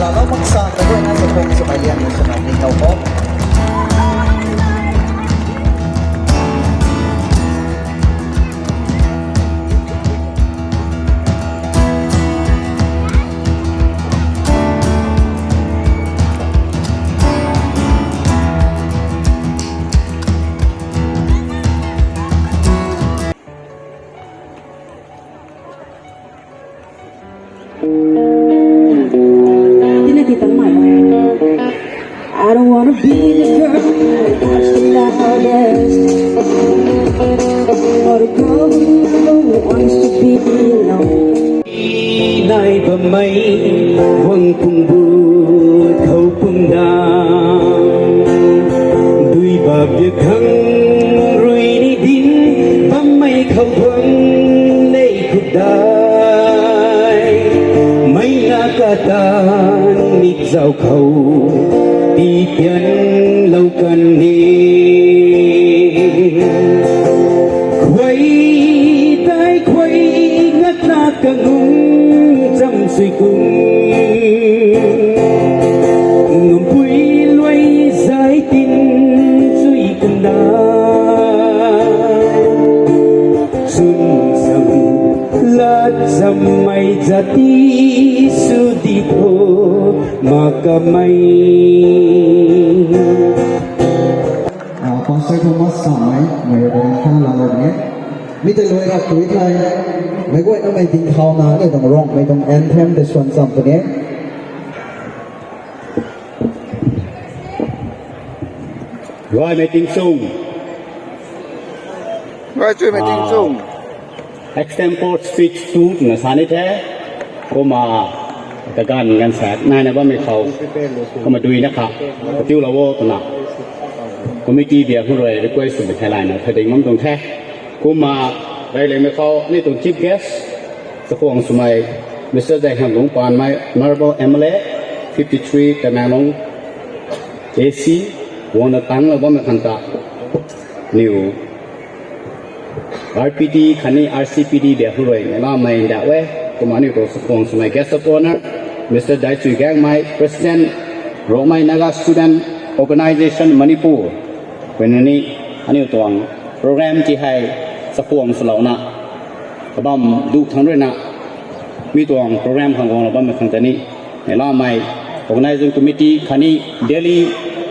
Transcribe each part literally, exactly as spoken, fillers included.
Lau maksa kaguayna kakhung swmei lian swna ning lau khou. Tina ti tang mai. I don't wanna be the girl who talks the loudest, or the girl who wants to be alone. Nai bammei wang pung bu khou pung da. Dui bak de khang rui ni din bammei khou guang lei khuk dai. Mei na katan mik zau khou ti pian lou kan ni. Khuay tai khuay ngat na kangung cham sui kung. Ngampui luai zai tin sui kung da. Sun sam lat sam mai jati su di tho makamai. Ah, Pastor Thomas Samai, mei rui bam thana laa lou ni e. Mi tei luai rap tui thei, meic guayna mei ding thau na, ni tuang Rongmei tuang anthem tei swan cham puni e. Gaymei tingchung. Gaymei tingchung. Extempore speech tu twna sa ni the. Kumna kaganv ganvsaekc naina bammei khou, kumna duina kha katiu lou o twna committee biak khou rui request twmei theilayna thading bam tuang the. Kumna rey lengmei khou aniu tuang chief guest, chakhwang swmei Mister Zaikhang Lungpanmei, Honourable M L A, fifty three Tamenglong A C, guangna tangclou bammei khang ta, aniu R P D khatni R C P D biak khou rui neihlamei ndauh e. Kumna aniu tuang chakhwang swmei guest of honour, Mister Daichui Gangmei, President, Rongmei Naga Student Organisation Manipur, puina ni aniu tuang program ti hei chakhwang swlouna kabam duc thangc ruina mi tuang program khang guanglou bammei khang ta ni neihlamei, organising committee khatni Delhi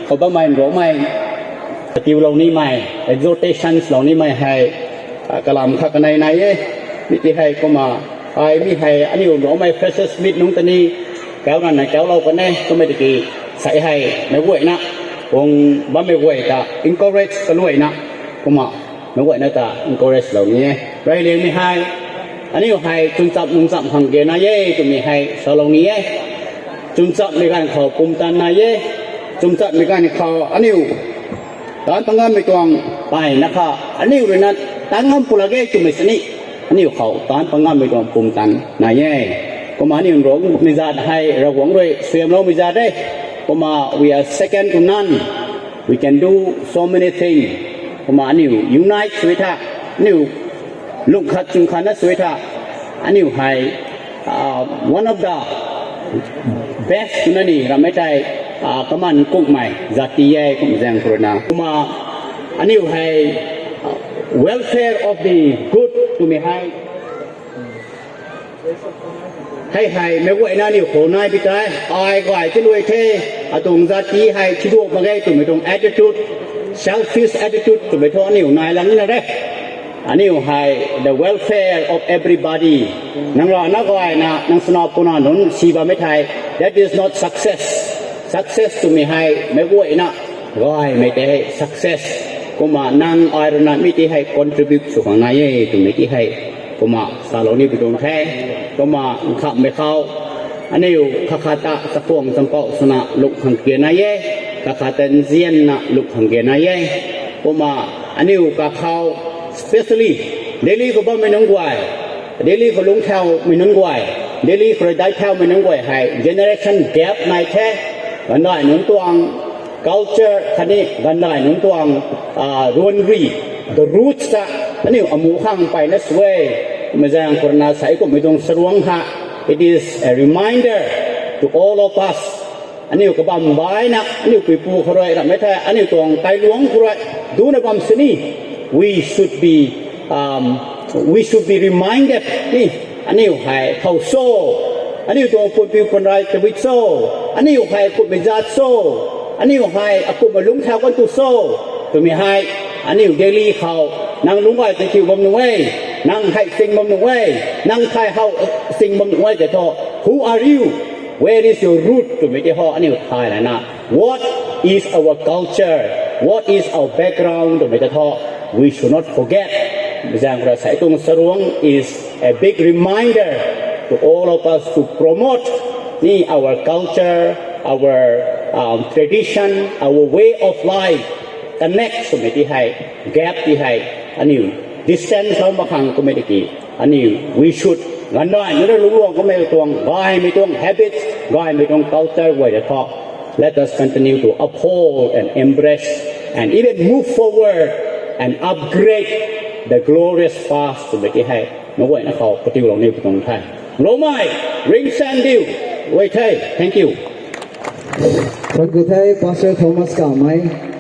khou bammei Rongmei katiu lou nimei, exhortations lou nimei hei, ah, kalam kha kanei nai e. Mi ti hei kumna, ai mi hei aniu Rongmei freshers meet nungc ta ni kau ranna kaulou kan e, kummei tiki sei hei meic guayna, guang bammei guay ta encourage kaluaina, kumna meic guayna ta encourage lou ni e. Rey liangmei hei, aniu hei chwnchap nungchap khang ge nai e twmei hei salou ni e. Chwnchapmei ganv khou pumtan nai e. Chwnchapmei ganv khou aniu taanc pangammei tuang mpeyna kha aniu ruina taanc ngam pulak ge twmei sini, aniu khou taanc pangammei tuang pumtan nai e. Kumna aniu Rongmei zaat hei Ravguangc rui suaihiamloumei zaat e. Kumna we are second to none. We can do so many things. Kumna aniu unite sw tha, aniu lung khat chwn khatna sw tha, aniu hei, ah, one of the best twna ni ramei tei, ah, kaman kungmei zati e kum zaeng khou ruina. Kumna aniu hei, ah, welfare of the good twmei hei, hei hei meic guayna aniu khou nai pi tei, ai gay ti luai the, atuang zati hei thiduak mak ge twmei tuang attitude, selfish attitude twmei thu aniu nai lang na re. Aniu hei the welfare of everybody. Nang rana gayna nang swna puna nunc si bammei thei, that is not success. Success twmei hei meic guayna gaymei tei hei success. Kumna nang ai ruina mi ti hei contribute sw khang nai e twmei ti hei kumna salou ni pi tuang the. Kumna nkhamhmei khou aniu khat khat ta chakhwang champouh swna lung khang ge nai e, khat khat ta nzianna lung khang ge nai e. Kumna aniu kakhou, especially Delhi khou bammei nunc guay, Delhi khou lungc thaumei nunc guay, Delhi khou rui daic thaumei nunc guay hei generation gap nai the. Gandai nunc tuang culture khatni gandai nunc tuang, ah, ruanri, the roots ta aniu amu khang mpeyna sw e. Meic zaeng khou ruina sei kumhmei tuang saruangc ha, it is a reminder to All of us, aniu kabam baina, aniu puipu khou rui, ramei the, aniu tuang kailuang khou rui, duna bam sini, we should be, um, we should be reminded ni, aniu hei thow so, aniu tuang pumpiu panrai tabui so, aniu hei kummei zat so, aniu hei akumhmei lungc thau kan tu so, twmei hei, aniu Delhi khou, nang lungc gay tei thiu bam nuh e, nang hei sing bam nuh e, nang thai how sing bam nuh e tei tho, who are you? Where is your root? Twmei tei ho, aniu thay lana. What is our culture? What is our background? Twmei tei tho, we should not forget. Zang ra sai tuang sarong is a big reminder to all of us to promote ni our culture, our, um, tradition, our way of life. Connect twmei tei hei, gap tei hei, aniu distance lou mak khang kummei tiki, aniu, we should, ganvdaihmei rui lungcluang kummei tuang, gaymei tuang habits, gaymei tuang culture guay ta tho. Let us continue to uphold and embrace and even move forward and upgrade the glorious past twmei tei hei, nunc guayna khou katiulou ni pu tuang the. Rongmei, ringsan diu, guay the. Thank you. Thank you the, Pastor Thomas Kamei.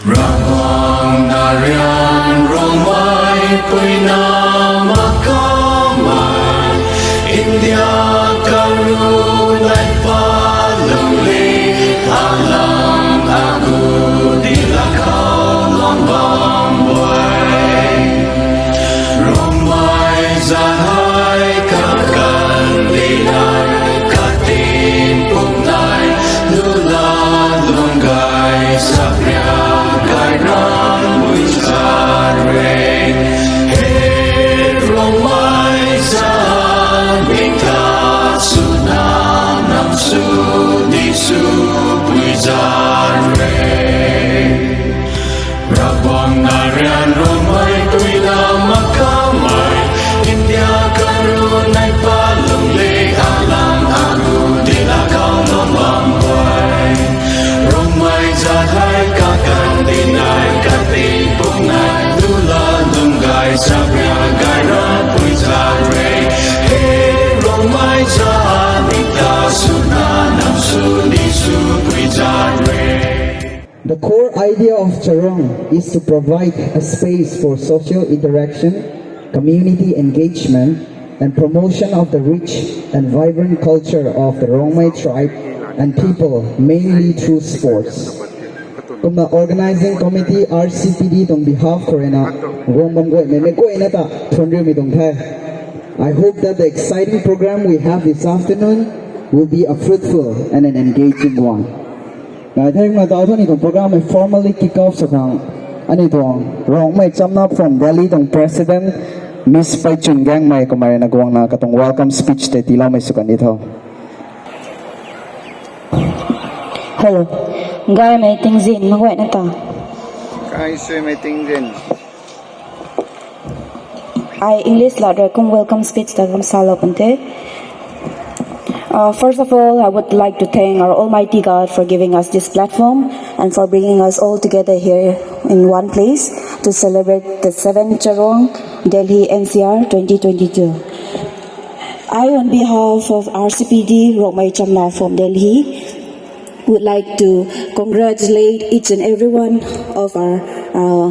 Ravguangc na rian Rongmei puina makamei, India karunei palung le, alang agu di lakhou luang bam guay. Rongmei zat hei kakan dinai, katin pumnai, lula lung gay sapria gay ram pui zat re. He Rongmei zat, mi ta swna nam sw ni sw pui zat re. Ravguangc na rian Rongmei puina makamei, India karunei palung le, alang agu di lakhou luang bam guay. Rongmei zat hei kakan dinai, katin pumnai, lula lung gay sapria gay ram pui zat re. He Rongmei zat, mi ta swna nam sw ni sw pui zat re. The core idea of Charong is to provide a space for social interaction, community engagement, and promotion of the rich and vibrant culture of the Rongmei tribe and people, mainly through sports. Kumna organizing committee R C P D tuang behalf khou ruina guang bam guaymei mei guayna ta thuanriumei tuang the. I hope that the exciting program we have this afternoon will be a fruitful and an engaging one. Ngai thei kumna tau thu aniu tuang program hei formally kick off sw khang, aniu tuang Rongmei Chamna from Delhi tuang President, Miss Paichun Gangmei kummei ruina guangna katuang welcome speech tei tiiloumei sw kan ni tho. Hello. Gaymei tingzin, meic guayna ta. Gaymei tingzin. Ai English lat rui kum welcome speech ta kum salou pun the. Uh, first of all, I would like to thank our Almighty God for giving us this platform and for bringing us all together here in one place to celebrate the seventh Charong Delhi N C R twenty twenty-two. I, on behalf of R C P D Rongmei Chamna from Delhi, would like to congratulate each and every one of our, uh,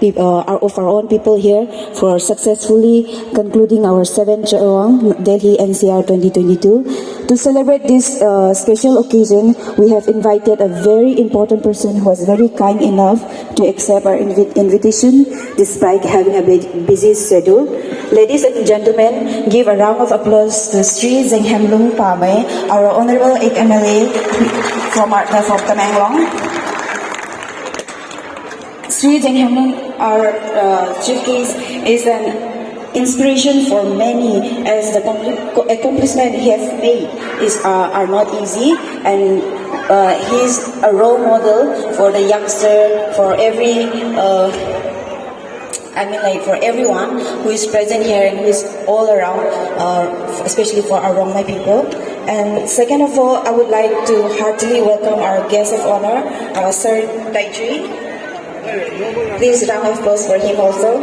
peop- uh, our, of our own people here for successfully concluding our seventh Charong Delhi N C R twenty twenty-two. To celebrate this, uh, special occasion, we have invited a very important person who was very kind enough to accept our invi- invitation despite having a bu- busy schedule. Ladies and gentlemen, give a round of applause to Shri Zinghemlung Pamei, our Honorable eighth M L A from, our, from Tamenglong. Shri Zinghemlung, our, uh, chief guest, is an inspiration for many, as the compli- accomplishment he has made is, uh, are not easy, and, uh, he's a role model for the youngster, for every, uh, I mean, like, for everyone who is present here and who is all around, uh, especially for our Rongmei people. And second of all, I would like to heartily welcome our guest of honor, uh, Sir Taitri. Please, round of applause for him also.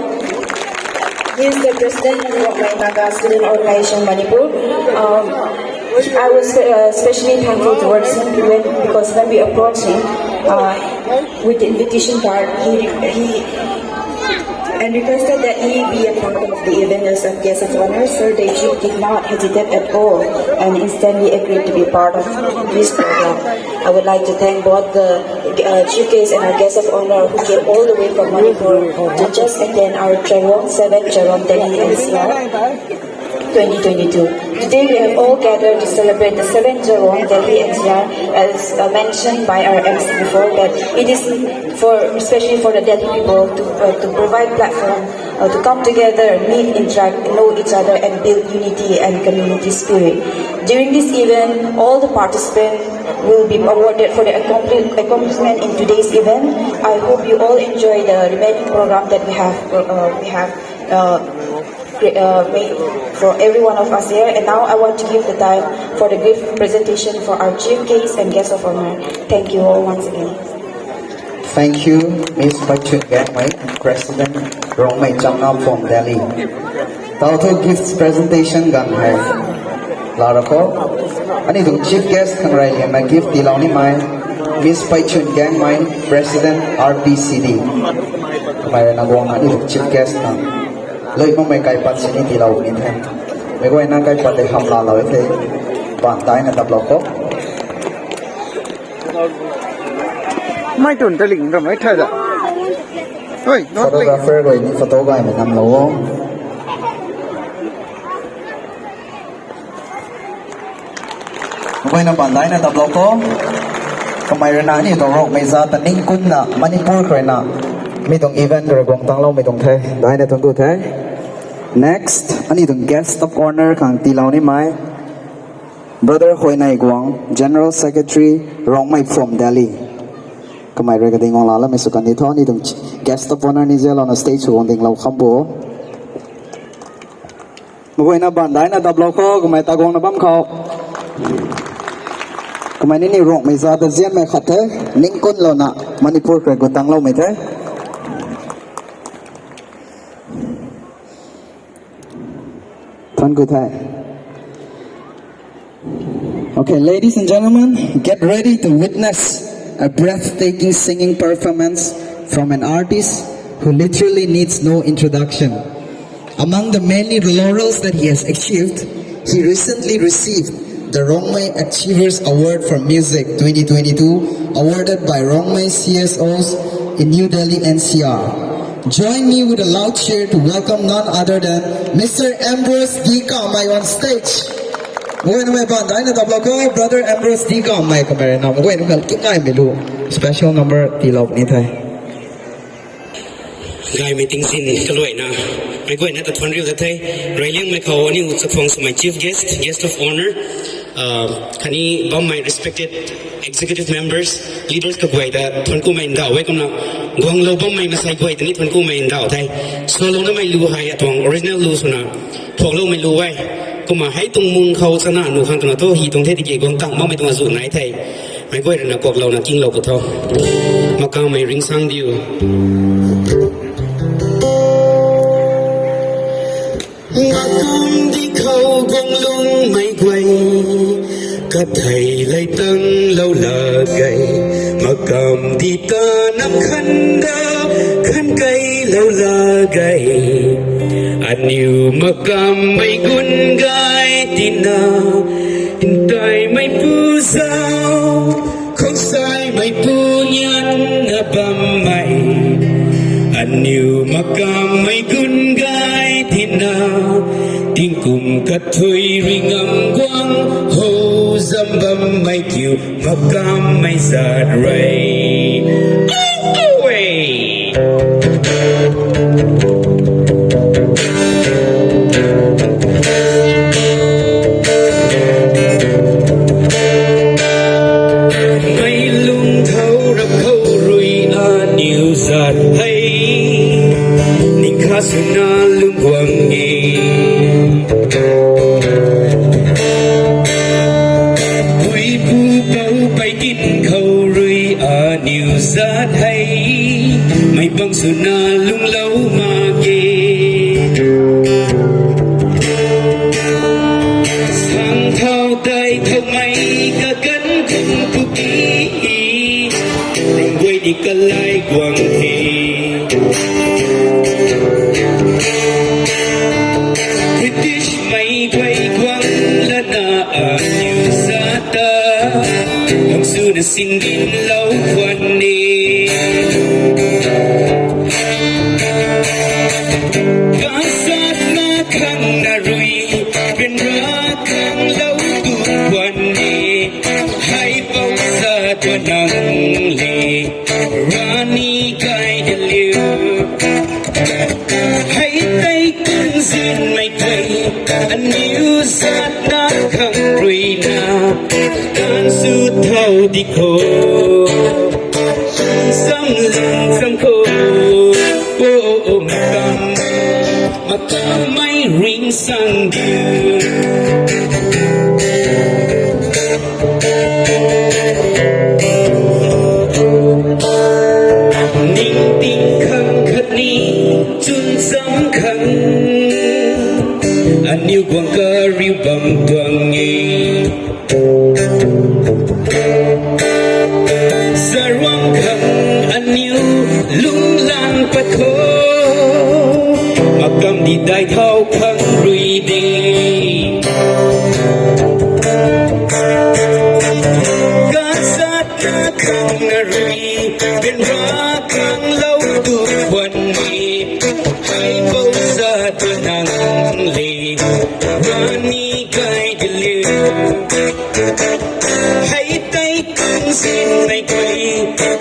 He is the president of Rongmei Naga Student Organization Manipur. Um, I was uh, especially thankful towards him when, because when we approached him uh, with the invitation card, he, he and requested that he be a part of the event as a guest of honor. Sir Dejit did not hesitate at all and instantly agreed to be part of this program. I would like to thank both the uh, chief guests and our guest of honor who came all the way from Manipur to just attend our Charoen, seventh Charoen Delhi N C R twenty twenty-two. Today we have all gathered to celebrate the seventh Charoen Delhi N C R, as uh, mentioned by our M C before, that it is for, especially for the Delhi people, to, uh, to provide platform uh, to come together, meet, interact, know each other, and build unity and community spirit. During this event, all the participants will be awarded for the accompli- accomplishment in today's event. I hope you all enjoy the remaining program that we have uh, we have uh, cre- uh, made for every one of us here. And now I want to give the time for the brief presentation for our chief guest and guest of honor. Thank you all once again. Thank you, Miss Paichun Gangmei, President Rongmei Changna from Delhi. Tau thu gift presentation ganv hei laa ra kho. Aniu tuang chief guest khang rey liangna gift tiilou nimei, Miss Paichun Gangmei, President R P C D. Kamei rui na guang aniu tuang chief guest na lui makmei kaipat sini tiilou ni the. Meic guayna kaipat tei hamlaalou the. Baan daina taplou kho. Mei tun ta ling ramei the da. Oi, not ling. Photographer rui ni photo gaymei namlou o. Meic guayna baan daina taplou kho. Kamei rui na aniu tuang Rongmei zat ta ningkunna Manipur khou rui na mi tuang event rui guang tangloumei tuang the. Daina thuanc ku the. Next, aniu tuang guest of honor khang tiilou nimei, Brother Hoinei Guang, General Secretary, Rongmei from Delhi. Kamei rui kading guang laaloumei sw kan di tho, aniu tuang guest of honor ni zalouna stage khou guang dinglou kham bo. Meic guayna baan daina taplou kho, kamei ta guangna bam khou. Kamei ni ni Rongmei zat ta zianmei khat the, ningkunlouna Manipur khou rui guang tangloumei the. Thuanc ku the. Okay, ladies and gentlemen, get ready to witness a breathtaking singing performance from an artist who literally needs no introduction. Among the many laurels that he has achieved, he recently received the Rongmei Achievers Award for Music twenty twenty-two, awarded by Rongmei C S Os in New Delhi, N C R. Join me with a loud cheer to welcome none other than Mister Ambrose D Kamei on stage. Guayna mei baan daina taplou kho, Brother Ambrose D Kamei, kamei rui na meic guayna khang kingaymei lu special number tiilou ni the. Gaymei tingzin kaluaina, meic guayna ta thuanc riu ta the. Reyliangmei khou aniu chakhuang swmei chief guest, guest of honor, uh, khatni bammei respected executive members, leaders kaguay ta thuanc kumei ndauh e. Kumna guanglou bammei masei guay ta ni thuanc kumei ndauh the. Swlounamei lu hei atuang original lu swna thuakloumei lu e. Kumna hei tuang mung khou chana nu khang twna thu hi tuang the tiki guang tang makmei tuang azuh nai the. Meic guay rui na kuaklouna kinglou pu tho. Makanmei Ringsangdiu. Makamdi khou guanglungmei guay, kathei lei tanglou lak ge. Makamdi ta nam khan da, khan keylou lak ge. Aniu makammei gun gay tina, ntaimeipu zauc, khousaimeipu nyanna bammei. Aniu makammei gun gay tina, tingkum kathui rui ngam guang ho zam bammei kiu makammei zat rui. Owei! Mei lungthau rap khou rui aniu zat hei, ning kha swna lungc guang e. Puipu pou pei kin khou rui aniu zat hei, mei bang swna lungclou mak ge. Sangthau tei Kalai guang the. British mei guay guang lana aniu zat ta, hang suna singdin lou khwan ni. Kazat na khang na rui, rin ra khang lou tu khwan ni. Hei pou zat wa nang le, rani kai de liu. Hei tei kung zinmei tei, aniu zat na khang rui na, kan su thau di kho. Sam lam sam kho, o, o, o, kam, makamei ring sang diu. Ningting khang khatni chwn zam khang, aniu guang kariu bam tuang e. Zaruang khang aniu lunglan pat kho, akam di dai thau khang rui de. Kazat na khang na rui, rin ra khang lou tu khwan ni. Hei pou zat nang le, rani kai de liu. Hei tei kung zinmei tei,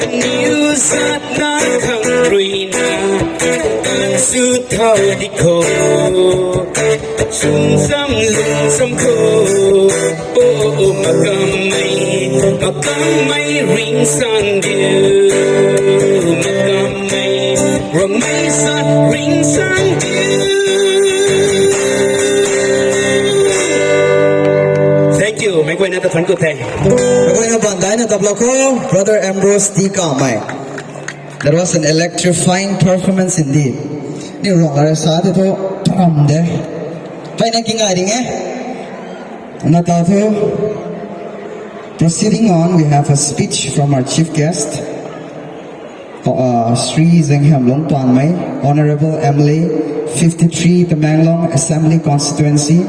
aniu zat na khang rui na, kan su thau di kho. Sum sam lung sam kho, o, o, o, makamei, makamei ring sang diu, makamei, ramei sa ring sang diu. Thank you. Meic guayna ta thank you the. Meic guayna baan daina taplou kho, Brother Ambrose T Kamei. That was an electrifying performance indeed. Niu rang ara sa the thu, pram de. Pai na kingai ring e. Na ta thu. Proceeding on, we have a speech from our chief guest, uh, Shri Zanghamlung Panmei, Honorable M L A, fifty-three Tamenglong Assembly Constituency.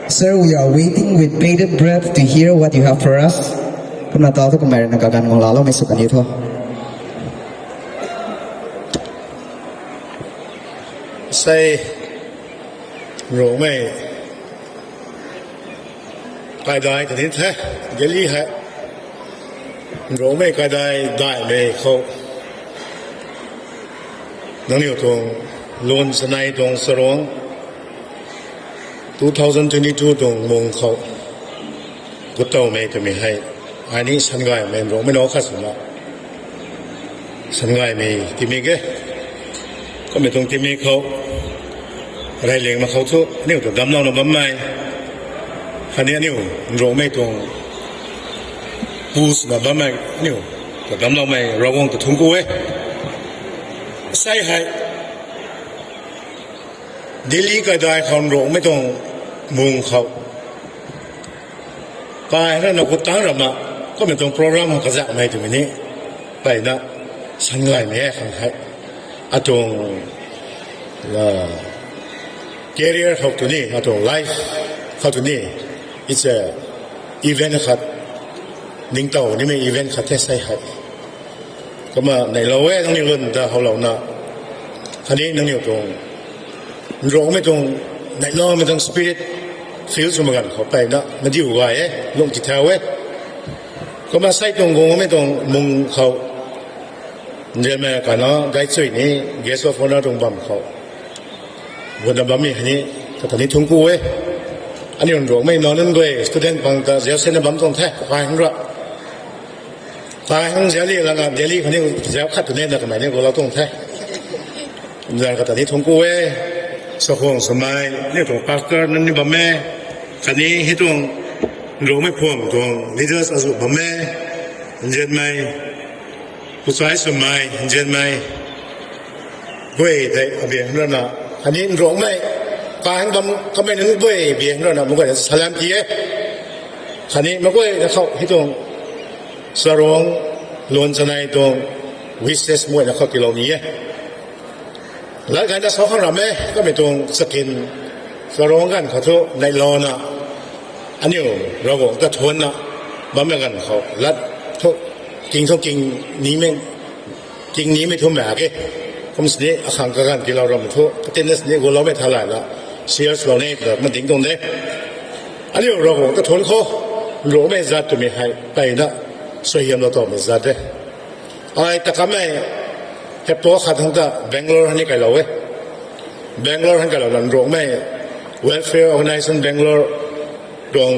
Sir, we are waiting with bated breath to hear what you have for us. Kumna ta thu kamei rui na kaganv guang laloumei sw kan ni tho. Sei, Nruangmei kaidai ta ni the, Delhi hei. Nruangmei kaidai daihmei khou, nangniw tuang lun sanei tuang sarong, two thousand twenty-two tuang mung khou, gutowmei twmei hei, ai ni sangaymei Nruangmei nac khat swna sangaymei tii mi e. Kummei tuang tii mi khou, reyliangna khou thu aniu ta damclouna bammei, khatni aniu Nruangmei tuang pu swna bammei aniu ta damcloumei Ravguangc ta thuanc ku e. Sei hei, Delhi kaidai khou Nruangmei tuang mung khou, kai rana khou tang rama, kummei tuang program khou kazakmei twmei ni, mpeyna sangaymei e khang hei. Atuang, uh, career khou tu ni, atuang life khou tu ni, it's a event khat, ningtow nimei event khat the sei hei. Kumna neihlou e, nangniw lun ta howlouna, khatni nangniw tuang Nruangmei tuang neihloumei tuang spirit feel swmei ganv khou mpeyna madiu gay e, lung tithau e. Kumna sei tuang guangmei tuang mung khou, nzianmei kanac Gaychui ni guest of honour tuang bam khou, gutna bammei hei ni, kata ni thuanc ku e. Aniu Nruangmei nac nunc guay student pang ta zauc sena bam tuang the, kai hang ra. Kai hang zauc li lana Delhi khou ni zauc khat tu nina kamei ni gulou tuang the. Nzian kata ni thuanc ku e, sakhwang swmei, aniu tuang pastor nunc ni bam e, khatni hei tuang Nruangmei phuam tuang leaders azuh bam e, nzianmei, puchai swmei, nzianmei, guay tei abiang rana, khatni Nruangmei, kai hang bam kamei nunc guay biang rana, meic guayna salam tii e. Khatni meic guayna khou hei tuang sarong Luan chanei tuang wishes muayna khou tiilou ni e. Lat gayna sa khang ram e, kamei tuang chakin, Sarong ganv khou thu neihlouna, aniu Ravguangc ta thuanna, bammei ganv khou lat thu, king thu king nimei, king nimei thu mak ge. Kum sini akhang kaganv tiilou ram thu, katinna sini guloumei thalayna, share lou ni twna mading tuang de. Aniu Ravguangc ta thuan khou, Nruangmei zat twmei hei mpeyna suaihiamlou tawmei zat de. Ai ta kamei, hepta khat thangc ta Bangalore hei ni kailou e. Bangalore hei kailouna Nruangmei Welfare Organisation Bangalore tuang,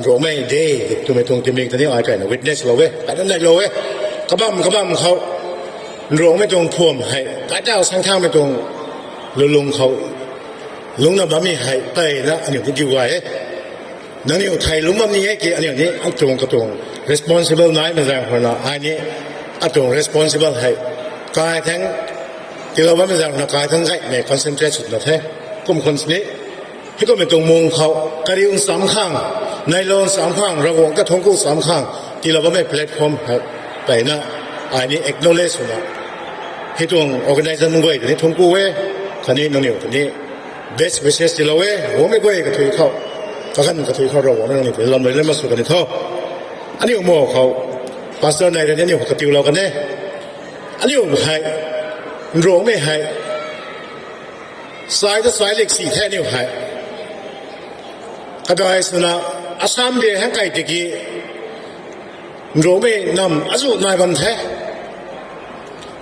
Nruangmei Day twmei tuang timik ta ni ai kaina witness lou e, kaina neihlou e. Kabam kabam khou Nruangmei tuang phuam hei kaitau sangthangmei tuang lulung khou lungcna bammei hei mpeyna aniu ni diu gay e. Nangniw thei lungc bam ni e ki aniu ni atuang katuang responsible naimei zaeng khou na ai ni atuang responsible hei kai thangc, tiilou bammei zaeng khou na kai thangc gaymei concentrate swna the. Kum khwan sini, heikummei tuang mung khou, kariu ncham khang, neihlouna ncham khang, Ravguangc ta thuancku ncham khang tiilou bammei platform hei mpeyna ai ni acknowledge swna, hei tuang organization guay ta ni thuancku e, khatni nangniw ta ni best wishes tiilou e. Guangmei guay kathui khou, kaganv kathui khou Ravguangc na nangniw ta ni lamlou lam masw kani tho. Aniu mo khou, pastor nai rui ni aniu khou katiulou kan e. Aniu hei, Nruangmei hei, sai ta sai lik si the aniu hei. Kadai swna, Assam bia hang kai tiki, Nruangmei nam azuh nai bam the.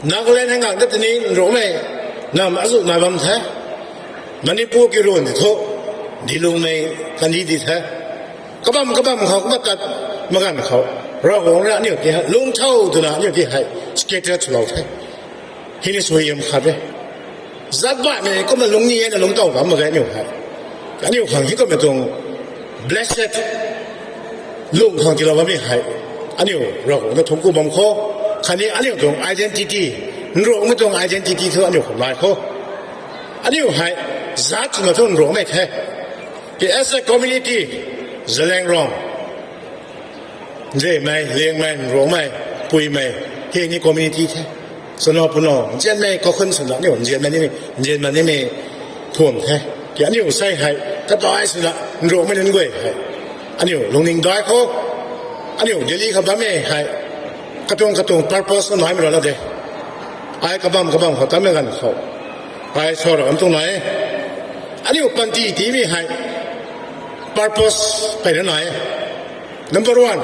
Nagaland hei ngak dat tini Nruangmei nam azuh nai bam the. Manipur ki run ti thu, dilungmei kandi di the. Kabam kabam khou kumna tat maganv khou, Ravguangc rui aniu ti hei lungc thau twna aniu ti hei scatter swlou the. Hei ni suaihiam khat e. Zat baihmei kumna lungc ni e na lungc tow bam mak ge aniu hei. Aniu khang heikummei tuang blessed lungc khang tiilou bammei hei, aniu Ravguangc ta thuancku bam khou, khatni aniu tuang identity, Nruangmei tuang identity thu aniu khou nai khou. Aniu hei zat swna thu Nruangmei the. Ki as a community, Zeliangrong, Nzianmei, Liangmei, Nruangmei, Puimei, hei ni community the. Swna puno Nzianmei kakhun swna aniu Nzianmei nimei, Nzianmei nimei phuam the. Ki aniu sei hei kadai swna Nruangmei nunc guay hei, aniu lungning dai khou, aniu Delhi khou bammei hei, katuang katuang purpose naimei rana de. Ai kabam kabam khou tammei ganv khou, ai sa ra kan tuang nai e. Aniu panty tiimei hei purpose mpeyna nai e. Number one,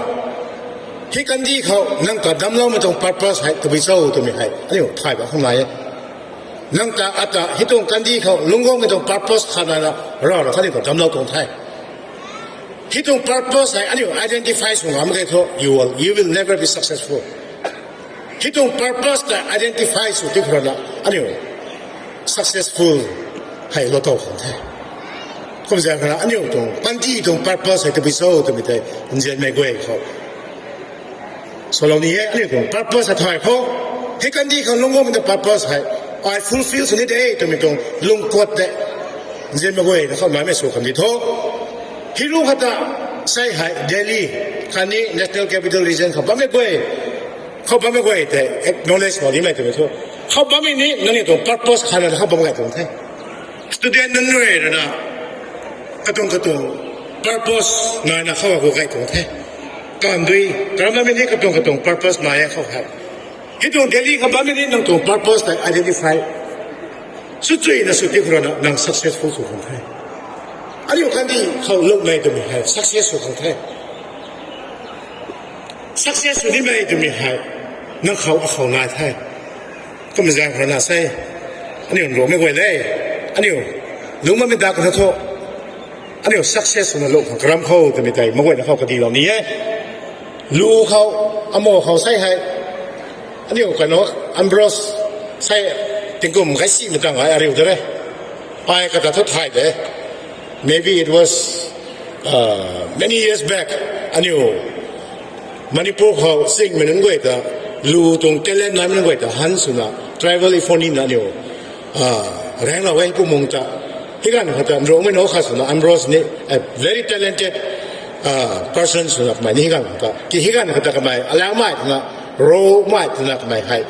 hei kandi khou nang ta damcloumei tuang purpose hei tabui cho twmei hei aniu thay ba khang nai e. Nang ta ata hei tuang kandi khou lungc guangmei tuang purpose khat nana, Rav rui khatni ta damclou tuang the. Hei tuang purpose hei aniu identify sw ngam khe thu, you will, you will never be successful. Hei tuang purpose ta identify sw ti khou rana aniu successful hei lou tow khang the. Kumzaeng khou rana aniu tuang panty tuang purpose hei tabui cho twmei tei Nzianmei guay khou salou ni e. Aniu tuang purpose hei thay khou, hei kandi khou lungc guangmei tuang purpose hei ai fulfill sw ni de twmei tuang lungkuat tei Nzianmei guay na khou naimei sw kan di tho. Hei ru khou ta sei hei Delhi khatni National Capital Region khou bammei guay, khou bammei guay tei acknowledge lou nimei twmei thu, khou bammei ni nangniw tuang purpose khat na khou bam gay tuang the. Student nunc rui rana katuang katuang purpose naina khou khou gay tuang the. Kandui, karamhmei ni katuang katuang purpose nai e khou hei. Hei tuang Delhi khou bammei ni nang tuang purpose tei identify sw chuina sw ti khou rana nang successful sw khang the. Aniu kandi khou lungmei twmei hei success sw khang the. Success sw nimei twmei hei nang khou akhou nai the. Kumzaeng khou rana sei, aniu Nruangmei guay le, aniu lungc bammei dak na thu, aniu success swna lungc khang karam khou twmei tei mak guayna khou kadilou ni e. Lu khou, amo khou sei hei, aniu kano Ambrose sei tingkum gay simei tang ai ariu de re. Ai kata thu thay de. Maybe it was, uh, many years back. Aniu Manipur khou Chingmei nunc guay ta, lu tuang talent naimei nunc guay ta han swna tribal economy na aniu, ah, raenglou e pu mung ta. Hei ganv khou ta Nruangmei na khat swna Ambrose ni a very talented person swna kamei ni hi ganv khou ta, ki hi ganv khou ta kamei alangmei twna, romei twna kamei hei,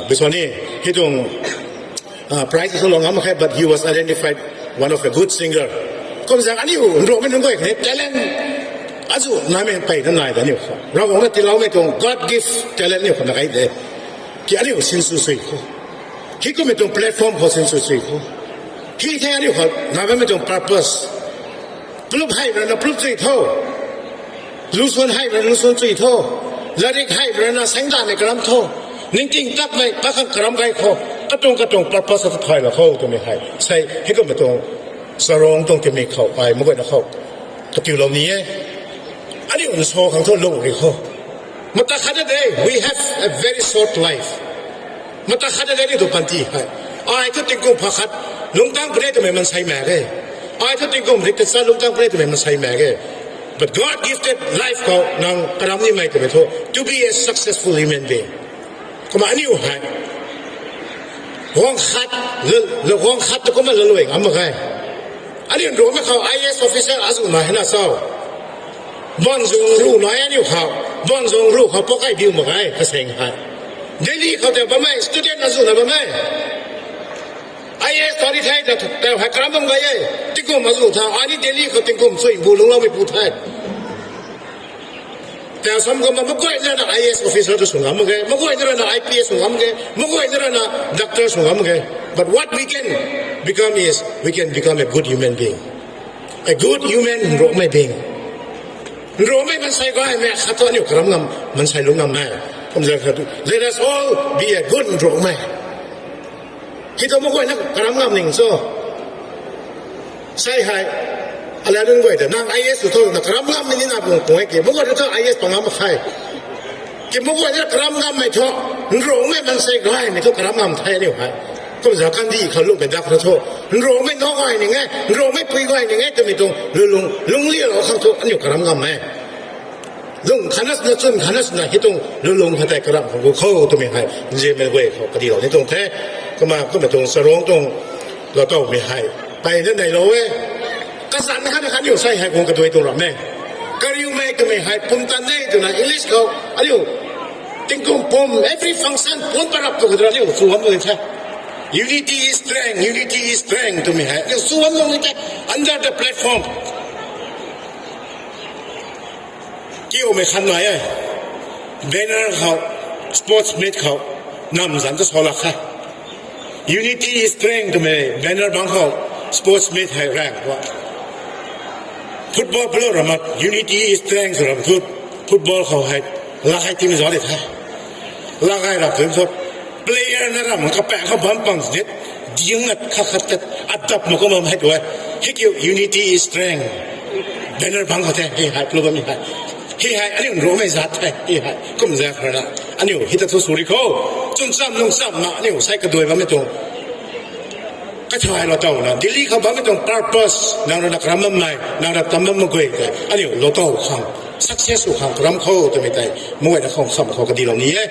biswani, hei tuang prize sw lou ngam mak khe, but he was identified one of a good singer. Kumzaeng aniu Nruangmei nunc guay khatni talent azuh naimei peyna nai da aniu khou Ravguangc na tiiloumei tuang God gift talent aniu khou na kai de. Ki aniu sinsw sui kho. Hei kummei tuang platform khou sinsw sui kho. Hei the aniu khou na bammei tuang purpose. Plup hei rana plup chui tho. Lusuan hei rana lusuan chui tho. Larik hei rana saengdanmei karam tho. Ningting takmei pakhang karam gay kho. Katuang katuang purpose ta thaylou kho twmei hei sei hei kummei tuang charung tuang timik khou ai mak guayna khou katiulou ni e. Aniu nsa khang thu lung ri kho. Mata khat de, we have a very short life. Mata khat de ni tu panty hei. Ai thu tingkum pha khat lungtang pune twmei mansei mak ge. Ai thu tingkum rik ta cha lungtang pune twmei mansei mak ge. But God gifted life khou nang karam nimei twmei thu, to be a successful human being. Kumna aniu hei guang khat, guang khat tu kumna lalui ngam mak ge. Aniu Nruangmei khou I A S officer azuh nai hena cho. Banzung ruh nai aniu khou, banzung ruh khou pakai biu mak ge kasaeng hei. Delhi khou tei bammei student azuh na bammei I A S tari the ta tau hei karam bam gay e. Tingkum azuh tha, ai ni Delhi khou tingkum sui bu lungloumei pu the. Tau sam kumna mak guayna rana I A S officer tu sw ngam mak ge, mak guayna rana I P S sw ngam mak ge, mak guayna rana doctor sw ngam mak ge. But what we can become is, we can become a good human being. A good human Nruangmei being. Nruangmei mansei gaymei khat thu aniu karam ngam, mansei lung ngam e. Kumzaeng khat thu, let us all be a good Nruangmei. Hei thu mak guayna karam ngam ning cho. Sei hei, ala nunc guay ta nang I A S sw tho na karam ngammei ni na bung pung e ki, mak guayna thu I A S pang ngam mak khe. Ki mak guayna karam ngammei thu, Nruangmei mansei gaymei thu karam ngam the aniu hei. Kumzaeng kandih khou lungmei dak na thu, Nruangmei nac gay ning e, Nruangmei pui gay ning e twmei tuang lulung, lungclialou khang thu aniu karam ngam e. Lung khatna swna, chwn khatna swna hei tuang lulung khat tei karam khang gu kho twmei hei nzianmei guay khou kadilou ni tuang the. Kumna kummei tuang charung tuang loutowmei hei peyna neilou e. Kazanc khatna khatni sei hei guang kaduai tuang ram e. Kariumei twmei hei pumtan de twna English khou aniu tingkum pum every function pun parap tu khat ra aniu sw bam tuang the. Unity is strength, unity is strength twmei hei aniu sw bam tuang the under the platform. Kiumei khan nai e. Banner khou, sports meet khou, nam zanc ta salak khe. Unity is strength twmei banner bangc khou, sports meet hei rank khou. Football player ram unity is strength ram thu, football khou hei, lak hei tim zauc di the. Lak hei ram tim thu, player na ram kapaeng khou bam pang zit, ding ngat khat khat tat, adap mak kum bam hei tu e. Hei kiu unity is strength. Banner bangc khou the, hei hei, plu bam hei. Hei hei, aniu Nruangmei zat the, hei hei. Kumzaeng kharna, aniu hei ta thu sw ri kho. Chwn cham, lung cham na, aniu sei kaduai bammei tuang kathaylou towna, Delhi khou bammei tuang purpose, nang rui na karam bammei, nang rui tam bam mak guay tei, aniu lou tow khang, success sw khang karam kho twmei tei, mak guayna khang kham khou kadilou ni e.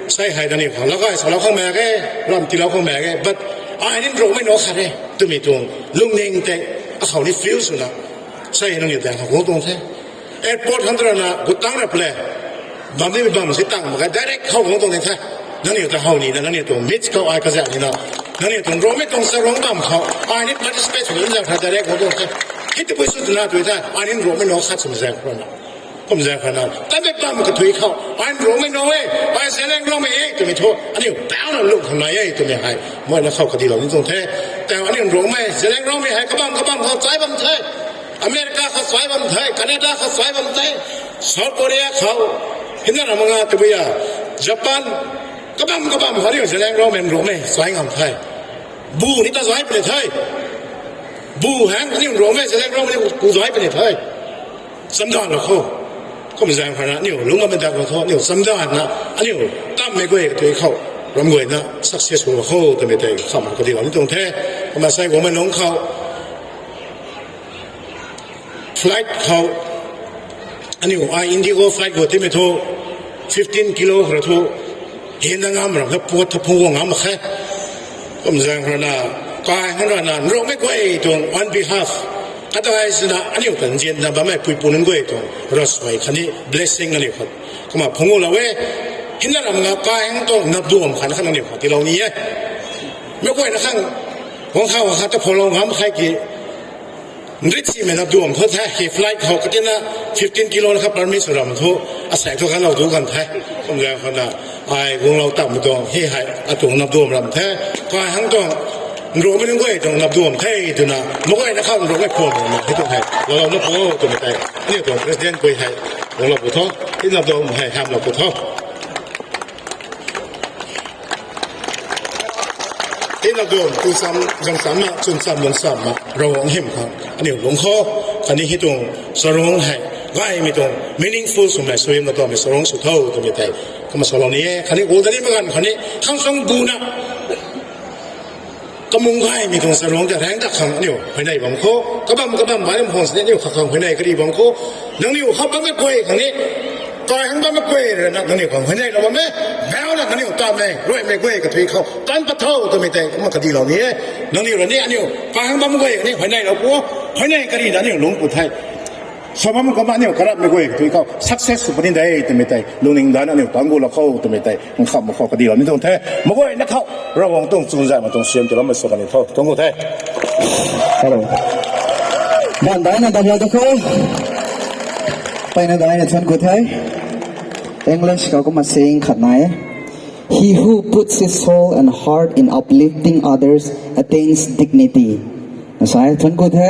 Sei hei nangniw khang lagay salou khang mak ge, ram tiilou khang mak ge, but ai ni Nruangmei nac khat e twmei tuang lungning tei, akhou ni feel swna, sei hei nangniw daeng khou guang tuang the. Airport khang tu rana gu tang ra pule, bam nimei bam si tang mak ge, direct khou guang tuang ni the. Nangniw ta how nina, nangniw tuang meet khou ai kazaek nina, nangniw tuang Nruangmei tuang charuangc bam khou ai ni participate sw nina kha direct guang tuang the. Hei tabui sw twna tw the, ai ni Nruangmei nac khat swmei zaeng khou rana, kum zaeng khou rana, tamei bam kathui khou ai Nruangmei nac e, ai Zeliangrongmei e twmei thu aniu pauna lung khang nai e twmei hei, mak guayna khou kadilou ni tuang the. Tau aniu Nruangmei, Zeliangrongmei hei kabam kabam khou chai bam the. America khou chai bam the, Canada khou chai bam the, South Korea khou, hina ram nga tabui a, Japan, kabam kabam khou aniu Zeliangrongmei Nruangmei chai ngam the. Bu ni ta zai puni the. Bu hang aniu Nruangmei Zeliangrongmei ni ku zai puni the. Chamdanlou kho. Kum zaeng khou rana aniu lungc bammei dak lou tho, aniu chamdanna, aniu tammei guay kathui khou, ram guayna successful lou kho twmei tei kham kadilou ni tuang the. Kumna sei guangmei lungc khou, flight khou, aniu ai Indigo flight khou timei thu, fifteen kilo khou ra thu, hina ngam ram kha puat tha phung guang ngam mak khe. Kum zaeng khou rana, kai khang rana, Nruangmei guay tuang on behalf, Ata ai sina aniu tan zian na bammei puipu nunc guay tuang ravsuai khatni blessing aniu khat kumna phungc lou e. Hina ram nga kai hang tuang napduam khat khat aniu khat tiilou ni e. Meic guayna khang wang kha wang kha ta phoulou ngam khe ki, nrit simei napduam thu the, ki flight khou katina fifteen kilo na kha permit sw ram thu, asei thu khanlou tu kan the. Kum zang khou na, ai guanglou tam tuang hei hei atuang napduam ram the. Kai hang tuang nruangmei nunc guay tuang napduam the twna meic guayna khang nruangmei phuam na hei tuang hei lalouna pu twmei tei aniu tuang president guay hei guanglou pu tho. Hei napduam hei hamlou pu tho. Hei napduam tu cham, zang cham na, chwn cham, lung cham na, Ravguangc hym khang aniu lungc khou khatni hei tuang charung hei gaymei tuang meaningful swmei, suimna tuangmei charung sw tho twmei tei kumna salou ni e. Khatni ul tani maganv khatni khang khang buna kamung gaymei tuang charung ta raengc ta khang aniu huayney bam khou, kabam kabam baihmei khang sini aniu kha khang huayney kari bam khou, nangniw khou bammei guay khang ni, kai hang bammei guay rui na nangniw khang huayneylou bam e. Bauna nangniw tamei ruimei guay kathui khou tan pat tho twmei tei kumna kadilou ni e. Nangniw rui ni aniu kai hang bammei guay khatni huayneylou pu, huayney kari na aniu lungc pu the. Sa bam kumna aniu karapmei guay kathui khou success sw puni de twmei tei lungning dana aniu tangc gulou khou twmei tei nkham khou kadilou ni tuang the. Meic guayna khou Ravguangc tuang chuzaenghmei tuang suaihiam tiiloumei sw kani tho, thank you the. Hello. Baanv daina daplou da khou, mpeyna daina thuanc ku the. English khou kumna saying khat nai e, He who puts his soul and heart in uplifting others attains dignity. Asai thuanc ku the.